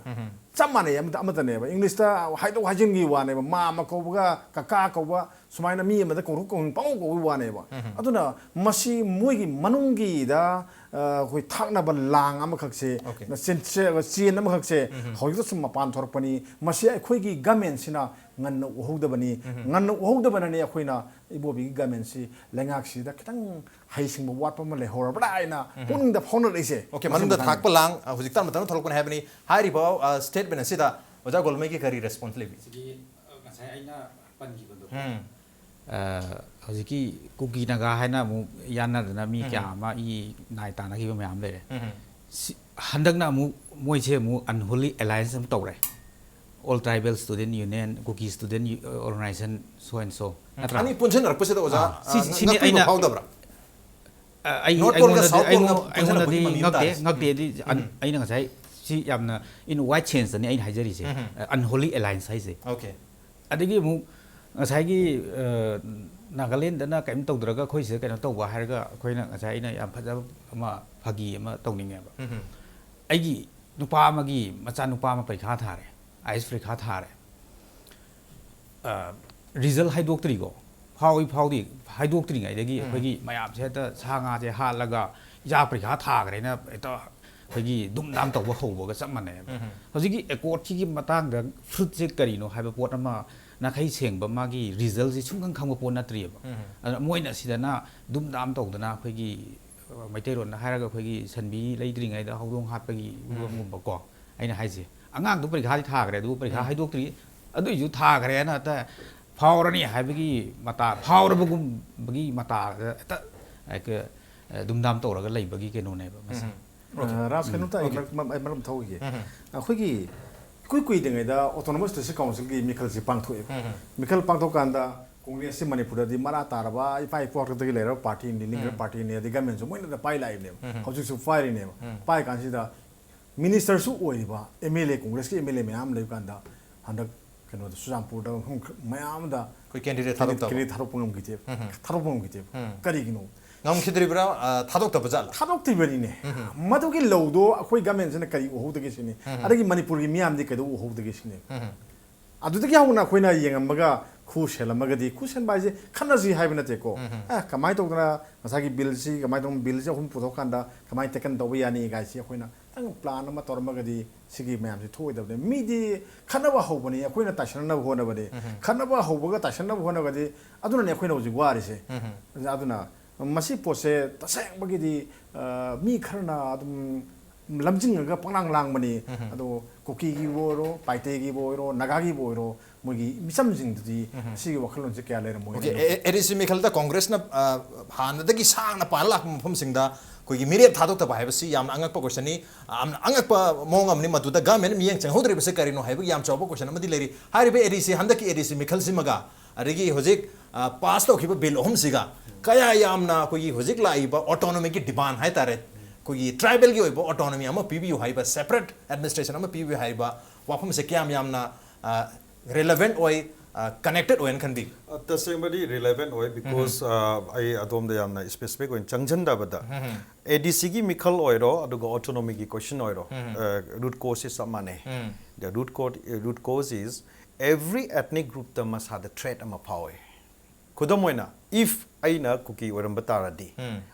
ꯆꯞ ꯃꯥꯟꯅꯩ, ꯑꯃꯠꯇ, ꯑꯃꯠꯇꯅꯦꯕ꯫ ꯏꯪꯂꯤꯁꯇ ꯍꯥꯏꯗꯣꯛ ꯍꯥꯏꯖꯤꯟꯒꯤ ꯋꯥꯅꯦꯕ꯫ ꯃꯥꯃ ꯀꯧꯕꯒ ꯀꯀꯥ ꯀꯧꯕ, ꯁꯨꯃꯥꯏꯅ ꯃꯤ ꯑꯃꯗ ꯀꯧꯊꯣꯛ ꯀꯧꯁꯤꯟ ꯄꯪꯀꯧ ꯀꯧꯕꯒꯤ ꯋꯥꯅꯦꯕ꯫ ꯑꯗꯨꯅ ꯃꯁꯤ ꯃꯣꯏꯒꯤ ꯃꯅꯨꯡꯒꯤꯗ, ꯑ, ꯑꯩꯈꯣꯏ ꯊꯥꯛꯅꯕ ꯂꯥꯡ ꯑꯃꯈꯛꯁꯦ, Okay. ꯆꯦꯟ-, ꯆꯦ-, ꯆꯦꯟ ꯑꯃꯈꯛꯁꯦ ꯍꯧꯖꯤꯛꯇ ꯁꯨꯝ ꯃꯄꯥꯟ ꯊꯣꯔꯛꯄꯅꯤ꯫ ꯃꯁꯤ ꯑꯩꯈꯣꯏꯒꯤ ꯒꯃꯦꯟꯁꯤꯅ ꯉꯟꯅ ꯎꯍꯧꯗꯕꯅꯤ꯫ ꯉꯟꯅ ꯎꯍꯧꯗꯕꯅꯅꯤ ꯑꯩꯈꯣꯏꯅ ꯏꯕꯣꯕꯤꯒꯤ ꯒꯃꯦꯟꯁꯤ ꯂꯩꯉꯥꯛꯁꯤꯗ ꯈꯤꯇꯪ ꯍꯩꯁꯤꯡꯕ ꯋꯥꯠꯄ ꯑꯃ ꯂꯩꯍꯧꯔꯕ꯭ꯔꯥ ꯍꯥꯏꯅ ꯄꯨꯛꯅꯤꯡꯗ ꯐꯥꯎꯅꯔꯛꯏꯁꯦ꯫ Okay, ꯃꯁꯤ ꯃꯅꯨꯡꯗ ꯃꯇꯥꯡꯗ꯫ ꯊꯥꯛꯄ ꯂꯥꯡ, ꯑ, ꯍꯧꯖꯤꯛ ꯇꯞꯅ ꯇꯞꯅ ꯊꯣꯛꯂꯛꯄꯅꯦ ꯍꯥꯏꯕꯅꯤ꯫ ꯍꯥꯏꯔꯤꯕ, ꯑ, statement ꯑꯁꯤꯗ ꯑꯣꯖꯥ ꯒꯣꯜꯃꯩꯒꯤ ꯀꯔꯤ response ꯂꯩꯕꯤ? ꯁꯤꯒꯤ, ꯑ, ꯉꯁꯥꯏ ꯑꯩꯅ ꯄꯟꯈꯤꯕꯗꯣ꯫ ꯎꯝ꯫ ꯑ, ꯍꯧꯖꯤꯛꯀꯤ ꯀꯨꯀꯤ ꯅꯥꯒꯥ ꯍꯥꯏꯅ ꯑꯃꯨꯛ ꯌꯥꯟꯅꯗꯅ ꯃꯤ ꯀꯌꯥ ꯑꯃ ꯏ ꯅꯥꯏ ꯇꯥꯅꯈꯤꯕ ꯃꯌꯥꯝ ꯂꯩꯔꯦ꯫ ꯎꯝ꯫ ꯁꯤ, ꯍꯟꯗꯛꯅ ꯑꯃꯨꯛ ꯃꯣꯏꯁꯦ ꯑꯃꯨꯛ unholy alliance ꯑꯃ ꯇꯧꯔꯦ꯫ All Tribal Student Union, Kuki Student U-, Organization, so and so꯫ ꯅꯠꯇ꯭ꯔꯥ? ꯑꯅꯤ ꯄꯨꯟꯁꯤꯟꯅꯔꯛꯄꯁꯤꯗ ꯑꯣꯖꯥ, ꯑꯥ, ꯁꯤ, ꯑ, ꯁꯤꯅꯤ ꯉꯛꯄꯤꯕ ꯑꯩꯅ ꯐꯥꯎꯗꯕ꯭ꯔꯥ? ꯑ, ꯑꯩ North Pole ꯒ ꯑꯩꯉꯣꯟꯗꯗꯤ South Pole ꯒ ꯑꯩꯉꯣꯟ-, ꯄꯨꯟꯁꯤꯟꯅꯕꯒꯤ ꯑꯩꯉꯣꯟꯗꯗꯤ ꯃꯃꯤ ꯑꯃ ꯉꯛꯇꯦ, ꯇꯥꯔꯦ꯫ ꯉꯛꯇꯦꯗꯤ ꯑꯟ-, ꯎꯝ꯫ ꯑꯩꯅ ꯉꯁꯥꯏ ꯁꯤ ꯌꯥꯝꯅ in wide sense ꯇꯅꯤ ꯑꯩꯅ ꯍꯥꯏꯖꯔꯤꯁꯦ꯫ ꯎꯝ꯫ ꯑ, unholy alliance ꯍꯥꯏꯁꯦ꯫ Okay꯫ ꯑꯗꯒꯤ ꯑꯃꯨꯛ ꯉꯁꯥꯏꯒꯤ, ꯑ, ꯅꯥꯒꯥꯂꯦꯟꯗꯅ ꯀꯔꯤꯝ ꯇꯧꯗ꯭ꯔꯒ ꯑꯩꯈꯣꯏ ꯁꯤꯗ ꯀꯩꯅꯣ ꯇꯧꯕ ꯍꯥꯏꯔꯒ ꯑꯩꯈꯣꯏꯅ ꯉꯁꯥꯏ ꯑꯩꯅ ꯌꯥꯝ ꯐꯖꯕ ꯑꯃ ꯐꯥꯒꯤ ꯑꯃ ꯇꯧꯅꯤꯡꯉꯦꯕ꯫ ꯎꯝ꯫ ꯑꯩꯒꯤ ꯅꯨꯄꯥ ꯑꯃꯒꯤ ꯃꯆꯥꯅꯨꯄꯥ ꯑꯃ ꯄꯔꯤꯈꯥ ꯊꯥꯔꯦ, IAS ꯄꯔꯤꯈꯥ ꯊꯥꯔꯦ꯫ ꯑ, result ꯍꯥꯏꯗꯣꯛꯇ꯭ꯔꯤꯀꯣ, ꯐꯥꯎꯏ ꯐꯥꯎꯗꯦ ꯍꯥꯏꯗꯣꯛꯇ꯭ꯔꯤꯉꯩꯗꯒꯤ ꯎꯝ꯫ ꯑꯩꯈꯣꯏꯒꯤ ꯃꯌꯥꯝꯁꯦ ꯍꯦꯛꯇ ꯁꯥ ꯉꯥꯁꯦ ꯍꯥꯠꯂꯒ ꯏꯆꯥ ꯄꯔꯤꯈꯥ ꯊꯥꯈ꯭ꯔꯦꯅ ꯍꯦꯛꯇ ꯑꯩꯈꯣꯏꯒꯤ ꯗꯨꯝ ꯗꯥꯝ ꯇꯧꯕ ꯍꯧꯕꯒ ꯆꯞ ꯃꯥꯟꯅꯩꯌꯦꯕ꯫ ꯎꯝ꯫ ꯍꯧꯖꯤꯛꯀꯤ accord ꯁꯤꯒꯤ ꯃꯇꯥꯡꯗ fruit ꯁꯦ ꯀꯔꯤꯅꯣ ꯍꯥꯏꯕ ꯄꯣꯠ ꯑꯃ ꯅꯥꯈꯩ ꯁꯦꯡꯕ ꯃꯥꯒꯤ result ꯁꯤ ꯁꯨꯡꯈꯪ ꯈꯪꯕ ꯄꯣꯠ ꯅꯠꯇ꯭ꯔꯤꯑꯕ꯫ ꯎꯝ꯫ ꯑꯗꯨꯅ ꯃꯣꯏꯅ ꯁꯤꯗꯅ ꯗꯨꯝ ꯗꯥꯝ ꯇꯧꯗꯅ ꯑꯩꯈꯣꯏꯒꯤ, ꯑ, ꯃꯩꯇꯩꯂꯣꯟꯗ ꯍꯥꯏꯔꯒ ꯑꯩꯈꯣꯏꯒꯤ ꯁꯟꯕꯤ ꯂꯩꯗ꯭ꯔꯤꯉꯩꯗ ꯍꯧꯗꯣꯡ ꯍꯥꯠꯄꯒꯤ ꯎꯝ꯫ ꯐꯤꯕꯝꯒꯨꯝꯕꯀꯣ꯫ ꯑꯩꯅ ꯍꯥꯏꯁꯦ, ꯑꯉꯥꯡꯗꯨ ꯄꯔꯤꯈꯥꯗꯤ ꯊꯥꯈ꯭ꯔꯦ, ꯑꯗꯨꯕꯨ ꯄꯔꯤꯈꯥ ꯎꯝ꯫ ꯍꯥꯏꯗꯣꯛꯇ꯭ꯔꯤ, ꯑꯗꯨꯏꯁꯨ ꯊꯥꯈ꯭ꯔꯦꯅ ꯍꯦꯛꯇ ꯐꯥꯎꯔꯅꯤ ꯍꯥꯏꯕꯒꯤ ꯃꯇꯥ, ꯐꯥꯎꯔꯕꯒꯨꯝꯕꯒꯤ ꯃꯇꯥꯗ ꯍꯦꯛꯇ, ꯍꯦꯛꯇ, ꯑ, ꯗꯨꯝꯗꯥꯝ ꯇꯧꯔꯒ ꯂꯩꯕꯒꯤ ꯀꯩꯅꯣꯅꯦꯕ ꯃꯁꯤ꯫ ꯎꯝ꯫ Okay꯫ ꯑ, ꯔꯥꯖ, ꯎꯝ꯫ ꯀꯩꯅꯣꯝꯇ ꯑꯩ Okay꯫ ꯃꯔꯛ-, ꯃ-, ꯑꯩ ꯃꯔꯛ ꯑꯃ ꯊꯧꯈꯤꯒꯦ꯫ ꯎꯝ꯫ ꯑꯩꯈꯣꯏꯒꯤ ꯏꯀꯨꯏ ꯀꯨꯏꯗ꯭ꯔꯤꯉꯩꯗ Autonomous District Council ꯒꯤ ꯃꯤꯈꯜꯁꯤ ꯄꯥꯡꯊꯣꯛꯑꯦ꯫ ꯎꯝ꯫ ꯃꯤꯈꯜ ꯄꯥꯡꯊꯣꯛꯀꯥꯟꯗ ꯀꯣꯡꯒ꯭ꯔꯦꯁꯁꯤ ꯃꯅꯤꯄꯨꯔꯗꯗꯤ ꯃꯔꯥ ꯇꯥꯔꯕ, ꯏꯄꯥ ꯏꯄꯨ ꯍꯥꯛꯇꯛꯇꯒꯤ ꯂꯩꯔꯕ party ꯅꯤ, ꯂꯤꯡꯈ꯭ꯔꯕ ꯎꯝ꯫ Party ꯅꯤ, ꯑꯗꯩ government ꯁꯨ ꯃꯣꯏꯅ ꯄꯥꯏ ꯂꯥꯛꯏꯕꯅꯦꯕ꯫ ꯎꯝ꯫ ꯍꯧꯖꯤꯛꯁꯨ ꯄꯥꯏꯔꯤꯅꯦꯕ꯫ ꯎꯝ꯫ ꯄꯥꯏ ꯀꯥꯟꯁꯤꯗ Minister ꯁꯨ ꯑꯣꯏꯔꯤꯕ MLA, ꯀꯣꯡꯒ꯭ꯔꯦꯁꯀꯤ MLA ꯃꯌꯥꯝ ꯂꯩꯕ ꯀꯥꯟꯗ ꯍꯟꯗꯛ ꯀꯩꯅꯣꯗ ꯆꯨꯔꯆꯥꯟꯄꯨꯔꯗ ꯃꯐꯝ ꯈ-, ꯃꯌꯥꯝꯗ ꯑꯩꯈꯣꯏ candidate ꯊꯥꯗꯣꯛꯇꯕ꯫ Candidate ꯊꯥꯗꯣꯛꯄ ꯉꯝꯈꯤꯗꯦꯕ꯫ ꯎꯝ꯫ ꯊꯥꯗꯣꯛꯄ ꯉꯝꯈꯤꯗꯦꯕ꯫ ꯎꯝ꯫ ꯀꯔꯤꯒꯤꯅꯣ? ꯉꯝꯈꯤꯗ꯭ꯔꯤꯕ꯭ꯔꯥ, ꯑ, ꯊꯥꯗꯣꯛꯇꯕ ꯖꯥꯠꯂ? ꯊꯥꯗꯣꯛꯇ꯭ꯔꯤꯕꯅꯤꯅꯦ꯫ ꯎꯝ꯫ ꯃꯗꯨꯒꯤ ꯂꯧꯗꯣ ꯑꯩꯈꯣꯏ government ꯁꯤꯅ ꯀꯔꯤ ꯎꯍꯧꯗꯒꯦ ꯁꯤꯅꯤ? ꯎꯝ꯫ ꯑꯗꯒꯤ ꯃꯅꯤꯄꯨꯔꯒꯤ ꯃꯤꯌꯥꯝꯗꯤ ꯀꯩꯗꯧ ꯎꯍꯧꯗꯒꯦ ꯁꯤꯅꯤ? ꯎꯝ꯫ ꯑꯗꯨꯗꯒꯤ ꯍꯧꯅ ꯑꯩꯈꯣꯏꯅ ꯌꯦꯡꯉꯝꯃꯒ ꯈꯨ ꯁꯦꯜꯂꯝꯃꯒꯗꯤ, ꯈꯨ ꯁꯦꯟꯕ ꯍꯥꯏꯁꯦ ꯈꯠꯅꯁꯤ ꯍꯥꯏꯕ ꯅꯠꯇꯦꯀꯣ꯫ ꯎꯝ꯫ ꯑꯦ, ꯀꯃꯥꯏꯅ ꯇꯧꯗꯅ ꯉꯁꯥꯏꯒꯤ bill ꯁꯤ, ꯀꯃꯥꯏꯅ ꯇꯧꯗꯅ bill ꯁꯤ ꯑꯍꯨꯝ ꯄꯨꯊꯣꯛꯀꯥꯟꯗ ꯀꯃꯥꯏꯅ tackle ꯇꯧꯕ ꯌꯥꯅꯤ ꯀꯥꯏꯁꯤ ꯑꯩꯈꯣꯏꯅ ꯈꯤꯇꯪ plan ꯑꯃ ꯇꯧꯔꯝꯃꯒꯗꯤ ꯁꯤꯒꯤ ꯃꯌꯥꯝꯁꯤ ꯊꯣꯛꯑꯣꯏꯗꯕꯅꯤ꯫ ꯃꯤꯗꯤ ꯈꯠꯅꯕ ꯍꯧꯕꯅꯤ, ꯑꯩꯈꯣꯏꯅ ꯇꯥꯏꯁꯤꯟꯅꯕ ꯍꯣꯠꯅꯕꯅꯤ꯫ ꯎꯝ꯫ ꯈꯠꯅꯕ ꯍꯧꯕꯒ ꯇꯥꯏꯁꯤꯟꯅꯕ ꯍꯣꯠꯅꯕꯗꯤ ꯑꯗꯨꯅꯅꯦ ꯑꯩꯈꯣꯏꯅ ꯍꯧꯖꯤꯛ ꯋꯥꯔꯤꯁꯦ꯫ ꯎꯝ꯫ ꯑꯗꯨꯅ ꯃꯁꯤ ꯄꯣꯠꯁꯦ ꯇꯁꯦꯡꯕꯒꯤꯗꯤ, ꯑ, ꯃꯤ ꯈꯔꯅ ꯑꯗꯨꯝ ꯂꯝꯖꯤꯡꯉꯒ ꯄꯪꯂꯥꯡ ꯂꯥꯡꯕꯅꯤ꯫ ꯎꯝ꯫ ꯑꯗꯣ ꯀꯨꯀꯤꯒꯤꯕꯨ ꯑꯣꯏꯔꯣ, ꯄꯥꯏꯇꯩꯒꯤꯕꯨ ꯑꯣꯏꯔꯣ, ꯅꯥꯒꯥꯒꯤꯕꯨ ꯑꯣꯏꯔꯣ, ꯃꯣꯏꯒꯤ ꯃꯤꯆꯝꯁꯤꯡꯗꯨꯗꯤ ꯎꯝ꯫ ꯁꯤꯒꯤ ꯋꯥꯈꯜꯂꯣꯟꯁꯦ ꯀꯌꯥ ꯂꯩꯔꯝꯃꯣꯏ Okay, ꯍꯥꯏꯅ ꯑꯦ-, ꯑꯦ-, ADC ꯃꯤꯈꯜꯗ ꯀꯣꯡꯒ꯭ꯔꯦꯁꯅ, ꯑ, ꯍꯥꯟꯅꯗꯒꯤ ꯁꯥꯡꯅ ꯄꯥꯜꯂ ꯂꯥꯛꯄ ꯃꯐꯝꯁꯤꯡꯗ ꯑꯩꯈꯣꯏꯒꯤ ꯃꯤꯔꯦꯞ ꯊꯥꯗꯣꯛꯇꯕ ꯍꯥꯏꯕꯁꯤ ꯌꯥꯝꯅ ꯑꯉꯛꯄ question ꯅꯤ, ꯌꯥꯝꯅ ꯑꯉꯛꯄ ꯃꯑꯣꯡ ꯑꯃꯅꯤ꯫ ꯃꯗꯨꯗ government ꯃꯤꯠꯌꯦꯡ ꯆꯪꯍꯧꯗ꯭ꯔꯤꯕꯁꯤ ꯀꯔꯤꯅꯣ ꯍꯥꯏꯕꯒꯤ ꯌꯥꯝ ꯆꯥꯎꯕ question ꯑꯃꯗꯤ ꯂꯩꯔꯤ꯫ ꯍꯥꯏꯔꯤꯕ ADC, ꯍꯟꯗꯛꯀꯤ ADC ꯃꯤꯈꯜꯁꯤꯃꯒ ꯑꯗꯒꯤ ꯍꯧꯖꯤꯛ ꯄꯥꯁ ꯇꯧꯈꯤꯕ ꯕꯤꯜ ꯑꯍꯨꯝꯁꯤꯒ ꯀꯌꯥ ꯌꯥꯝꯅ ꯑꯩꯈꯣꯏꯒꯤ ꯍꯧꯖꯤꯛ ꯂꯥꯛꯏꯕ ꯑꯣꯇꯣꯅꯣꯃꯤꯒꯤ ꯗꯤꯃꯥꯟ ꯍꯥꯏꯇꯥꯔꯦ, ꯑꯩꯈꯣꯏꯒꯤ ꯇ꯭ꯔꯥꯏꯕꯦꯜꯒꯤ ꯑꯣꯏꯕ ꯑꯣꯇꯣꯅꯣꯃꯤ ꯑꯃ ꯄꯤꯕꯤꯌꯨ ꯍꯥꯏꯕ, ꯁꯦꯄꯔꯦꯠ ꯑꯦꯗꯃꯤꯅꯤꯁꯇ꯭ꯔꯦꯁꯟ ꯑꯃ ꯄꯤꯕꯤꯌꯨ ꯍꯥꯏꯕ ꯋꯥꯐꯝꯁꯦ ꯀꯌꯥꯝ ꯌꯥꯝꯅ ꯔꯤꯂꯦꯚꯦꯟꯠ ꯑꯣꯏ, ꯀꯅꯦꯛꯇꯦꯠ ꯑꯣꯏꯅ ꯈꯟꯕꯤ? ꯑ, ꯇꯁꯦꯡꯕꯗꯤ ꯔꯤꯂꯦꯚꯦꯟꯠ ꯑꯣꯏ, because ꯑ, ꯑꯩ ꯑꯗꯣꯝꯗ ꯌꯥꯝꯅ ꯁ꯭ꯄꯦꯁꯤꯐꯤꯛ ꯑꯣꯏꯅ ꯆꯪꯁꯤꯟꯗꯕꯗ, ꯑꯦ ꯗꯤ ꯁꯤꯒꯤ ꯃꯤꯈꯜ ꯑꯣꯏꯔꯣ, ꯑꯗꯨꯒ ꯑꯣꯇꯣꯅꯣꯃꯤꯒꯤ ꯀ꯭ꯋꯦꯁꯟ ꯑꯣꯏꯔꯣ, ꯔꯨꯠ ꯀꯣꯁꯁꯤ ꯆꯞ ꯃꯥꯟꯅꯩ. The root cause, root cause is every ethnic groupꯇ ꯃꯁꯥꯗ ꯊ꯭ꯔꯦꯠ ꯑꯃ ꯐꯥꯎꯏ. ꯈꯨꯗꯝ ꯑꯣꯏꯅ, if ꯑꯩꯅ ꯀꯨꯀꯤ ꯑꯣꯏꯔꯝꯕ ꯇꯥꯔꯗꯤ,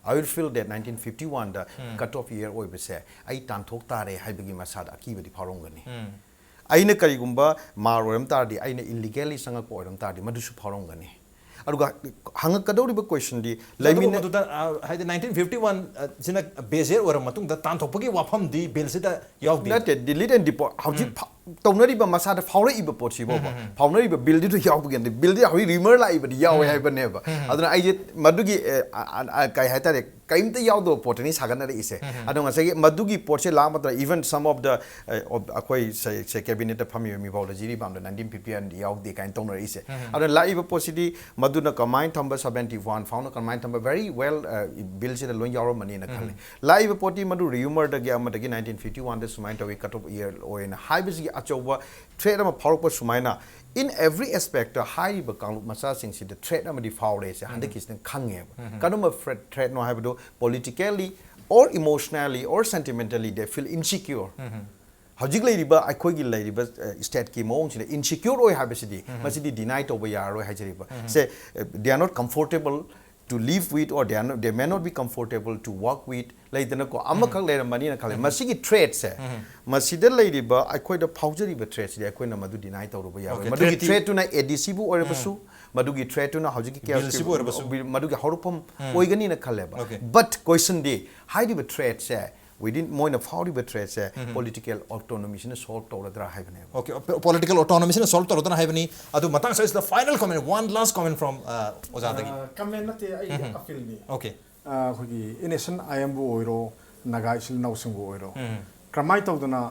I will feel that nineteen fifty oneꯗ cut off year ꯑꯣꯏꯕꯁꯦ ꯑꯩ ꯇꯥꯟꯊꯣꯛ ꯇꯥꯔꯦ ꯍꯥꯏꯕꯒꯤ ꯃꯁꯥꯗ ꯑꯀꯤꯕꯗꯤ ꯐꯥꯎꯔꯝꯒꯅꯤ. ꯑꯩꯅ ꯀꯔꯤꯒꯨꯝꯕ ꯃꯥꯔ ꯑꯣꯏꯔꯝ ꯇꯥꯔꯗꯤ, ꯑꯩꯅ ꯏꯜꯂꯤꯒꯦꯜꯂꯤ ꯆꯪꯉꯛꯄ ꯑꯣꯏꯔꯝ ꯇꯥꯔꯗꯤ, ꯃꯗꯨꯁꯨ ꯐꯥꯎꯔꯝꯒꯅꯤ. ꯑꯗꯨꯒ ꯍꯪꯉꯛꯀꯗꯧꯔꯤꯕ ꯀ꯭ꯋꯦꯁꯟꯗꯤ, ꯑꯗꯨꯕꯨ ꯂꯩꯃꯤꯟꯅ ꯃꯗꯨꯗ, ꯑ, ꯍꯥꯏꯗꯤ, ꯅꯥꯏꯟꯇꯤꯟ ꯐꯤꯐꯇꯤ ꯋꯥꯟ ꯁꯤꯅ ꯕꯦꯖꯦꯠ ꯑꯣꯏꯔꯕ ꯃꯇꯨꯡꯗ ꯇꯥꯟꯊꯣꯛꯄꯒꯤ ꯋꯥꯐꯝꯗꯤ ꯕꯤꯜꯁꯤꯗ ꯌꯥꯎꯗꯦ. ꯅꯠꯇꯦ, ꯗꯤꯂꯤꯠ ꯑꯦꯟ ꯗꯤꯄꯣ ꯍꯧꯖꯤꯛ ꯐ- ꯇꯧꯅꯔꯤꯕ ꯃꯁꯥꯗ ꯐꯥꯎꯔꯛꯏꯕ ꯄꯣꯠꯁꯤꯕꯣꯕ, ꯐꯥꯎꯅꯔꯤꯕ ꯕꯤꯜꯗꯨꯗ ꯌꯥꯎꯕꯒꯤꯅꯤ. ꯕꯤꯜꯗꯤ ꯍꯧꯖꯤꯛ ꯔꯤꯃꯔ ꯂꯥꯛꯏꯕꯗꯤ ꯌꯥꯎꯋꯦ ꯍꯥꯏꯕꯅꯦꯕ. ꯑꯗꯨꯅ ꯑꯩꯁꯦ ꯃꯗꯨꯒꯤ, ꯑ, ꯑ, ꯑ, ꯀꯩ ꯍꯥꯏꯇꯥꯔꯦ, ꯀꯔꯤꯝꯇ ꯌꯥꯎꯗꯕ ꯄꯣꯠꯇꯅꯤ ꯁꯥꯒꯠꯅꯔꯛꯏꯁꯦ. ꯑꯗꯣ ꯉꯁꯥꯏꯒꯤ ꯃꯗꯨꯒꯤ ꯄꯣꯠꯁꯦ ꯂꯥꯛꯄ ꯃꯇꯝꯗ, even some of the, ꯑ, ꯑꯣ, ꯑꯩꯈꯣꯏ ꯁꯦ, ꯁꯦ ꯀꯦꯕꯤꯅꯦꯠꯇ ꯐꯝꯃꯤꯕ ꯃꯤꯐꯥꯎꯗ ꯖꯤꯔꯤꯕꯥꯝꯗ ꯅꯥꯏꯟꯇꯤꯟ ꯐꯤꯐꯇꯤ ꯋꯥꯟꯗꯤ ꯌꯥꯎꯗꯦ ꯀꯥꯏꯅ ꯇꯧꯅꯔꯛꯏꯁꯦ. ꯑꯗꯨꯅ ꯂꯥꯛꯏꯕ ꯄꯣꯠꯁꯤꯗꯤ ꯃꯗꯨꯅ ꯀꯃꯥꯏꯅ ꯊꯝꯕ, ꯁꯕꯦꯟꯇꯤ ꯋꯥꯟ ꯐꯥꯎꯅ ꯀꯃꯥꯏꯅ ꯊꯝꯕ, very well, ꯑ, ꯕꯤꯜꯁꯤꯗ ꯂꯣꯏ ꯌꯥꯎꯔꯝꯃꯅꯤꯅ ꯈꯜꯂꯤ. ꯂꯥꯛꯏꯕ ꯄꯣꯠꯇꯤ ꯃꯗꯨ ꯔꯤꯌꯨꯃꯔꯗꯒꯤ ꯑꯃꯗꯒꯤ ꯅꯥꯏꯟꯇꯤꯟ ꯐꯤꯐꯇꯤ ꯋꯥꯟꯗ ꯁꯨꯃꯥꯏꯅ ꯇꯧꯏ, cut off year ꯑꯣꯏꯅ ꯍꯥꯏꯕꯁꯤꯒꯤ ꯑꯆꯧꯕ ꯊ꯭ꯔꯦꯠ ꯑꯃ ꯐꯥꯎꯔꯛꯄ ꯁꯨꯃꯥꯏꯅ, in every aspect ꯍꯥꯏꯔꯤꯕ ꯀꯥꯡꯂꯨꯞ ꯃꯆꯥꯁꯤꯡꯁꯤꯗ ꯊ꯭ꯔꯦꯠ ꯑꯃꯗꯤ ꯐꯥꯎꯔꯦꯁꯦ ꯍꯟꯗꯛꯀꯤꯁꯤꯅ ꯈꯪꯉꯦꯕ. ꯀꯔꯝꯕ ꯊ꯭ꯔꯦꯠꯅꯣ ꯍꯥꯏꯕꯗꯨ, politically or emotionally or sentimentally they feel insecure. ꯍꯧꯖꯤꯛ ꯂꯩꯔꯤꯕ ꯑꯩꯈꯣꯏꯒꯤ ꯂꯩꯔꯤꯕ ꯁ꯭ꯇꯦꯠꯀꯤ ꯃꯑꯣꯡꯁꯤꯗ ꯏꯟꯁꯤꯀ꯭ꯌꯣꯔ ꯑꯣꯏ ꯍꯥꯏꯕꯁꯤꯗꯤ, ꯃꯁꯤꯗꯤ ꯗꯤꯅꯥꯏ ꯇꯧꯕ ꯌꯥꯔꯔꯣꯏ ꯍꯥꯏꯖꯔꯤꯕ꯫ ꯁꯦ, they are not comfortable to live with, or they are not, they may not be comfortable to work with, ꯂꯩꯗꯅꯀꯣ, ꯑꯃꯈꯛ ꯂꯩꯔꯝꯕꯅꯤꯅ ꯈꯜꯂꯦ. ꯃꯁꯤꯒꯤ ꯊ꯭ꯔꯦꯠꯁꯦ, ꯃꯁꯤꯗ ꯂꯩꯔꯤꯕ ꯑꯩꯈꯣꯏꯗ ꯐꯥꯎꯖꯔꯤꯕ ꯊ꯭ꯔꯦꯠꯁꯤꯗꯤ ꯑꯩꯈꯣꯏꯅ ꯃꯗꯨ ꯗꯤꯅꯥꯏ ꯇꯧꯔꯨꯕ ꯌꯥꯔꯣꯏ. Okay, ꯃꯗꯨꯒꯤ threat ꯇꯤ- ꯊ꯭ꯔꯦꯠꯇꯨꯅ ꯑꯦ ꯗꯤ ꯁꯤꯕꯨ ꯑꯣꯏꯔꯕꯁꯨ, ꯃꯗꯨꯒꯤ ꯊ꯭ꯔꯦꯠꯇꯨꯅ ꯍꯧꯖꯤꯛꯀꯤ ꯀꯦꯁ ꯕꯤꯜꯁꯤꯕꯨ ꯑꯣꯏꯔꯕꯁꯨ. ꯃꯗꯨꯒꯤ ꯍꯧꯔꯛꯐꯝ ꯑꯣꯏꯒꯅꯤꯅ ꯈꯜꯂꯦꯕ. Okay. ꯕꯠ ꯀ꯭ꯋꯦꯁꯟꯗꯤ, ꯍꯥꯏꯔꯤꯕ ꯊ꯭ꯔꯦꯠꯁꯦ, within ꯃꯣꯏꯅ ꯐꯥꯎꯔꯤꯕ ꯊ꯭ꯔꯦꯠꯁꯦ, ꯄꯣꯂꯤꯇꯤꯀꯦꯜ ꯑꯣꯇꯣꯅꯣꯃꯤꯁꯤꯅ ꯁꯣꯜꯕ ꯇꯧꯔꯗ꯭ꯔꯥ ꯍꯥꯏꯕꯅꯦꯕ. Okay, political autonomyꯁꯤꯅ ꯁꯣꯜꯕ ꯇꯧꯔꯗꯅ ꯍꯥꯏꯕꯅꯤ. ꯑꯗꯨ ꯃꯇꯥꯡ ꯑꯁꯤꯗ final comment, one last comment from, ꯑ, ꯑꯣꯖꯥꯗꯒꯤ. ꯀꯃꯦꯟ ꯅꯠꯇꯦ, ꯑꯩ ꯑꯄꯤꯜꯅꯤ. Okay. ꯑꯩꯈꯣꯏꯒꯤ ꯑꯦꯟ ꯑꯦꯁ ꯑꯦꯟ ꯑꯥꯏ ꯑꯦꯝꯕꯨ ꯑꯣꯏꯔꯣ, ꯅꯥꯒꯥ ꯏꯆꯤꯜ ꯏꯅꯥꯎꯁꯤꯡꯕꯨ ꯑꯣꯏꯔꯣ, ꯀꯔꯝꯍꯥꯏꯅ ꯇꯧꯗꯅ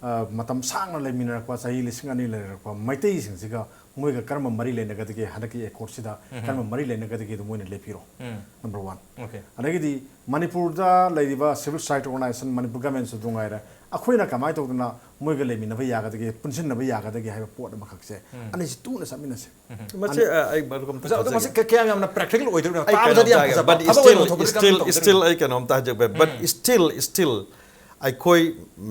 ꯑ, ꯃꯇꯝ ꯁꯥꯡꯅ ꯂꯩꯃꯤꯟꯅꯔꯛꯄ, ꯆꯍꯤ ꯂꯤꯁꯤꯡ ꯑꯅꯤ ꯂꯩꯔꯛꯄ ꯃꯩꯇꯩꯁꯤꯡꯁꯤꯒ ꯃꯣꯏꯒ ꯀꯔꯝꯕ ꯃꯔꯤ ꯂꯩꯅꯒꯗꯒꯦ, ꯍꯟꯗꯛꯀꯤ ꯑꯦꯀꯣꯔꯗꯁꯤꯗ ꯀꯔꯝꯕ ꯃꯔꯤ ꯂꯩꯅꯒꯗꯒꯦ ꯑꯗꯨ ꯃꯣꯏꯅ ꯂꯦꯞꯄꯤꯔꯣ꯫ Number one. Okay. ꯑꯗꯒꯤꯗꯤ ꯃꯅꯤꯄꯨꯔꯗ ꯂꯩꯔꯤꯕ civil society organization, ꯃꯅꯤꯄꯨꯔ ꯒꯃꯦꯟꯁꯨ ꯑꯗꯨ ꯉꯥꯏꯔꯦ, ꯑꯩꯈꯣꯏꯅ ꯀꯃꯥꯏꯅ ꯇꯧꯗꯅ ꯃꯣꯏꯒ ꯂꯩꯃꯤꯟꯅꯕ ꯌꯥꯒꯗꯒꯦ, ꯄꯨꯟꯁꯤꯟꯅꯕ ꯌꯥꯒꯗꯒꯦ ꯍꯥꯏꯕ ꯄꯣꯠ ꯑꯃꯈꯛꯁꯦ ꯑꯅꯤꯁꯤ ꯇꯨꯅ ꯆꯠꯃꯤꯟꯅꯁꯦ꯫ ꯃꯁꯤ ꯑ, ꯑꯩ ꯃꯔꯨꯞ ꯑꯝꯇ ꯑꯣꯖꯥ, ꯑꯗꯣ ꯃꯁꯤ ꯊꯥꯖꯒꯦ꯫ ꯀ- ꯀꯌꯥꯝ ꯌꯥꯝꯅ practical ꯑꯣꯏꯗꯣꯏꯅꯣ? ꯑꯩ ꯇꯥꯕꯗꯗꯤ ꯌꯥꯝ ꯀꯩꯅꯣꯝꯇ ꯐꯖꯕ, but ꯊꯕꯛ still, ꯑꯣꯏꯅ ꯑꯣꯟꯊꯣꯛꯄꯗꯤ still, ꯀꯔꯝ still ꯇꯧꯗꯣꯏꯅꯣ? ꯑꯩ ꯀꯩꯅꯣꯝꯇ ꯍꯥꯏꯖꯒꯦ, but still, still ꯑꯩꯈꯣꯏ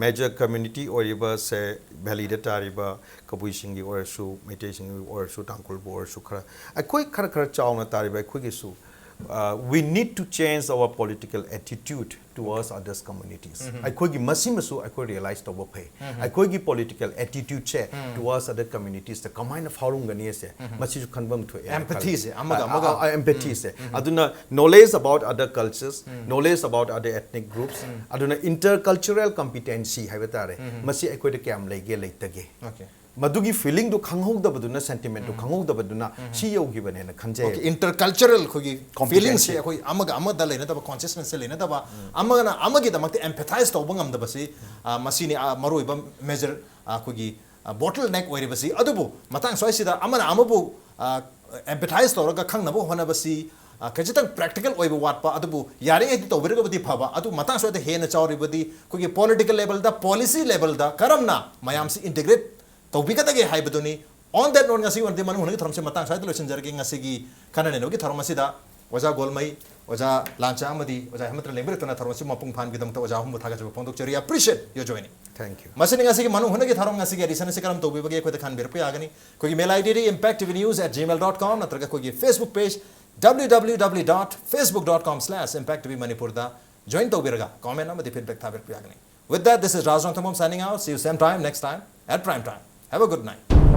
major community ꯑꯣꯏꯔꯤꯕꯁꯦ, valleyꯗ ꯇꯥꯔꯤꯕ ꯀꯕꯨꯏꯁꯤꯡꯒꯤ ꯑꯣꯏꯔꯁꯨ, ꯃꯩꯇꯩꯁꯤꯡꯒꯤ ꯑꯣꯏꯔꯁꯨ, ꯇꯥꯡꯈꯨꯜꯕꯨ ꯑꯣꯏꯔꯁꯨ, ꯈꯔ ꯑꯩꯈꯣꯏ ꯈꯔ ꯈꯔ ꯆꯥꯎꯅ ꯇꯥꯔꯤꯕ ꯑꯩꯈꯣꯏꯒꯤꯁꯨ, uh, we need to change our political attitude towards others communities. ꯑꯩꯈꯣꯏꯒꯤ ꯃꯁꯤꯃꯁꯨ ꯑꯩꯈꯣꯏ realize ꯇꯧꯕ ꯐꯩ꯫ ꯑꯩꯈꯣꯏꯒꯤ political attitudeꯁꯦ towards other communitiesꯇ ꯀꯃꯥꯏꯅ ꯐꯥꯎꯔꯝꯒꯅꯤ ꯍꯥꯏꯁꯦ, ꯃꯁꯤꯁꯨ ꯈꯟꯐꯝ ꯊꯣꯛꯑꯦ꯫ Empathyꯁꯦ, ꯑꯃꯒ ꯑ, ꯑꯃꯒ꯫ ꯑ, empathyꯁꯦ꯫ ꯑꯗꯨꯅ knowledge about other cultures, knowledge about other ethnic groups, ꯑꯗꯨꯅ intercultural competency ꯍꯥꯏꯕ ꯇꯥꯔꯦ꯫ ꯃꯁꯤ ꯑꯩꯈꯣꯏꯗ ꯀꯌꯥꯝ ꯂꯩꯒꯦ, ꯂꯩꯇꯒꯦ? Okay. ꯃꯗꯨꯒꯤ feelingꯗꯨ ꯈꯪꯍꯧꯗꯕꯗꯨꯅ, sentimentꯗꯨ ꯈꯪꯍꯧꯗꯕꯗꯨꯅ ꯁꯤ ꯌꯧꯈꯤꯕꯅꯦꯅ ꯈꯟꯖꯩ꯫ Okay, intercultural ꯑꯩꯈꯣꯏꯒꯤ Competency. feelingꯁꯦ ꯑꯩꯈꯣꯏ ꯑꯃꯒ ꯑꯃꯗ ꯂꯩꯅꯗꯕ, consciousnessꯁꯦ ꯂꯩꯅꯗꯕ, ꯑꯃꯒꯅ ꯑꯃꯒꯤꯗꯃꯛꯇ empathize ꯇꯧꯕ ꯉꯝꯗꯕꯁꯤ, ꯑ, ꯃꯁꯤꯅꯤ, ꯑ, ꯃꯔꯨꯑꯣꯏꯕ major, ꯑ, ꯑꯩꯈꯣꯏꯒꯤ, ꯑ, bottleneck ꯑꯣꯏꯔꯤꯕꯁꯤ꯫ ꯑꯗꯨꯕꯨ ꯃꯇꯥꯡ ꯁ꯭ꯋꯥꯏꯁꯤꯗ ꯑꯃꯅ ꯑꯃꯕꯨ, ꯑ, empathize ꯇꯧꯔꯒ ꯈꯪꯅꯕ ꯍꯣꯠꯅꯕꯁꯤ, ꯑ, ꯈꯖꯤꯛꯇꯪ practical ꯑꯣꯏꯕ ꯋꯥꯠꯄ, ꯑꯗꯨꯕꯨ ꯌꯥꯔꯤꯉꯩꯗꯤ ꯇꯧꯕꯤꯔꯒꯕꯨꯗꯤ ꯐꯕ꯫ ꯑꯗꯨ ꯃꯇꯥꯡ ꯁ꯭ꯋꯥꯏꯗ ꯍꯦꯟꯅ ꯆꯥꯎꯔꯤꯕꯗꯤ ꯑꯩꯈꯣꯏꯒꯤ political levelꯗ, policy levelꯗ ꯀꯔꯝꯅ ꯃꯌꯥꯝꯁꯤ integrate ꯇꯧꯕꯤꯒꯗꯒꯦ ꯍꯥꯏꯕꯗꯨꯅꯤ꯫ On that note, ꯉꯁꯤꯒꯤ ꯑꯣꯏꯅꯗꯤ ꯃꯅꯨꯡ ꯍꯨꯠꯅꯒꯤ ꯊꯧꯔꯝꯁꯤ ꯃꯇꯥꯡ ꯁ꯭ꯋꯥꯏꯗ ꯂꯣꯏꯁꯤꯟꯖꯔꯒꯦ꯫ ꯉꯁꯤꯒꯤ ꯈꯟꯅ ꯅꯩꯅꯕꯒꯤ ꯊꯧꯔꯝ ꯑꯁꯤꯗ ꯑꯣꯖꯥ ꯒꯣꯜꯃꯩ, ꯑꯣꯖꯥ ꯂꯥꯟꯆꯥ ꯑꯃꯗꯤ ꯑꯣꯖꯥ ꯍꯦꯃꯟꯇꯅ ꯂꯦꯡꯕꯤꯔꯛꯇꯨꯅ ꯊꯧꯔꯝ ꯑꯁꯤ ꯃꯄꯨꯡ ꯐꯥꯍꯟꯕꯒꯤꯗꯃꯛꯇ ꯑꯣꯖꯥ ꯑꯍꯨꯝꯕꯨ ꯊꯥꯒꯠꯆꯕ ꯐꯣꯡꯗꯣꯛꯆꯔꯤ꯫ Appreciate your joining. Thank you. ꯃꯁꯤꯅꯤ ꯉꯁꯤꯒꯤ ꯃꯅꯨꯡ ꯍꯨꯠꯅꯒꯤ ꯊꯧꯔꯝ꯫ ꯉꯁꯤꯒꯤ edition ꯑꯁꯤ ꯀꯔꯝ ꯇꯧꯕꯤꯕꯒꯦ ꯑꯩꯈꯣꯏꯗ ꯈꯟꯕꯤꯔꯛꯄ ꯌꯥꯒꯅꯤ꯫ ꯑꯩꯈꯣꯏꯒꯤ mail IDꯗꯤ impacttvnews@gmail.com ꯅꯠꯇ꯭ꯔꯒ ꯑꯩꯈꯣꯏꯒꯤ Facebook page www.facebook.com/impacttvmanipurꯗ join ꯇꯧꯕꯤꯔꯒ comment ꯑꯃꯗꯤ feedback ꯊꯥꯕꯤꯔꯛꯄ ꯌꯥꯒꯅꯤ꯫ With that, this is Raj Rongthambam signing out. See you same time next time at prime time. Have a good night.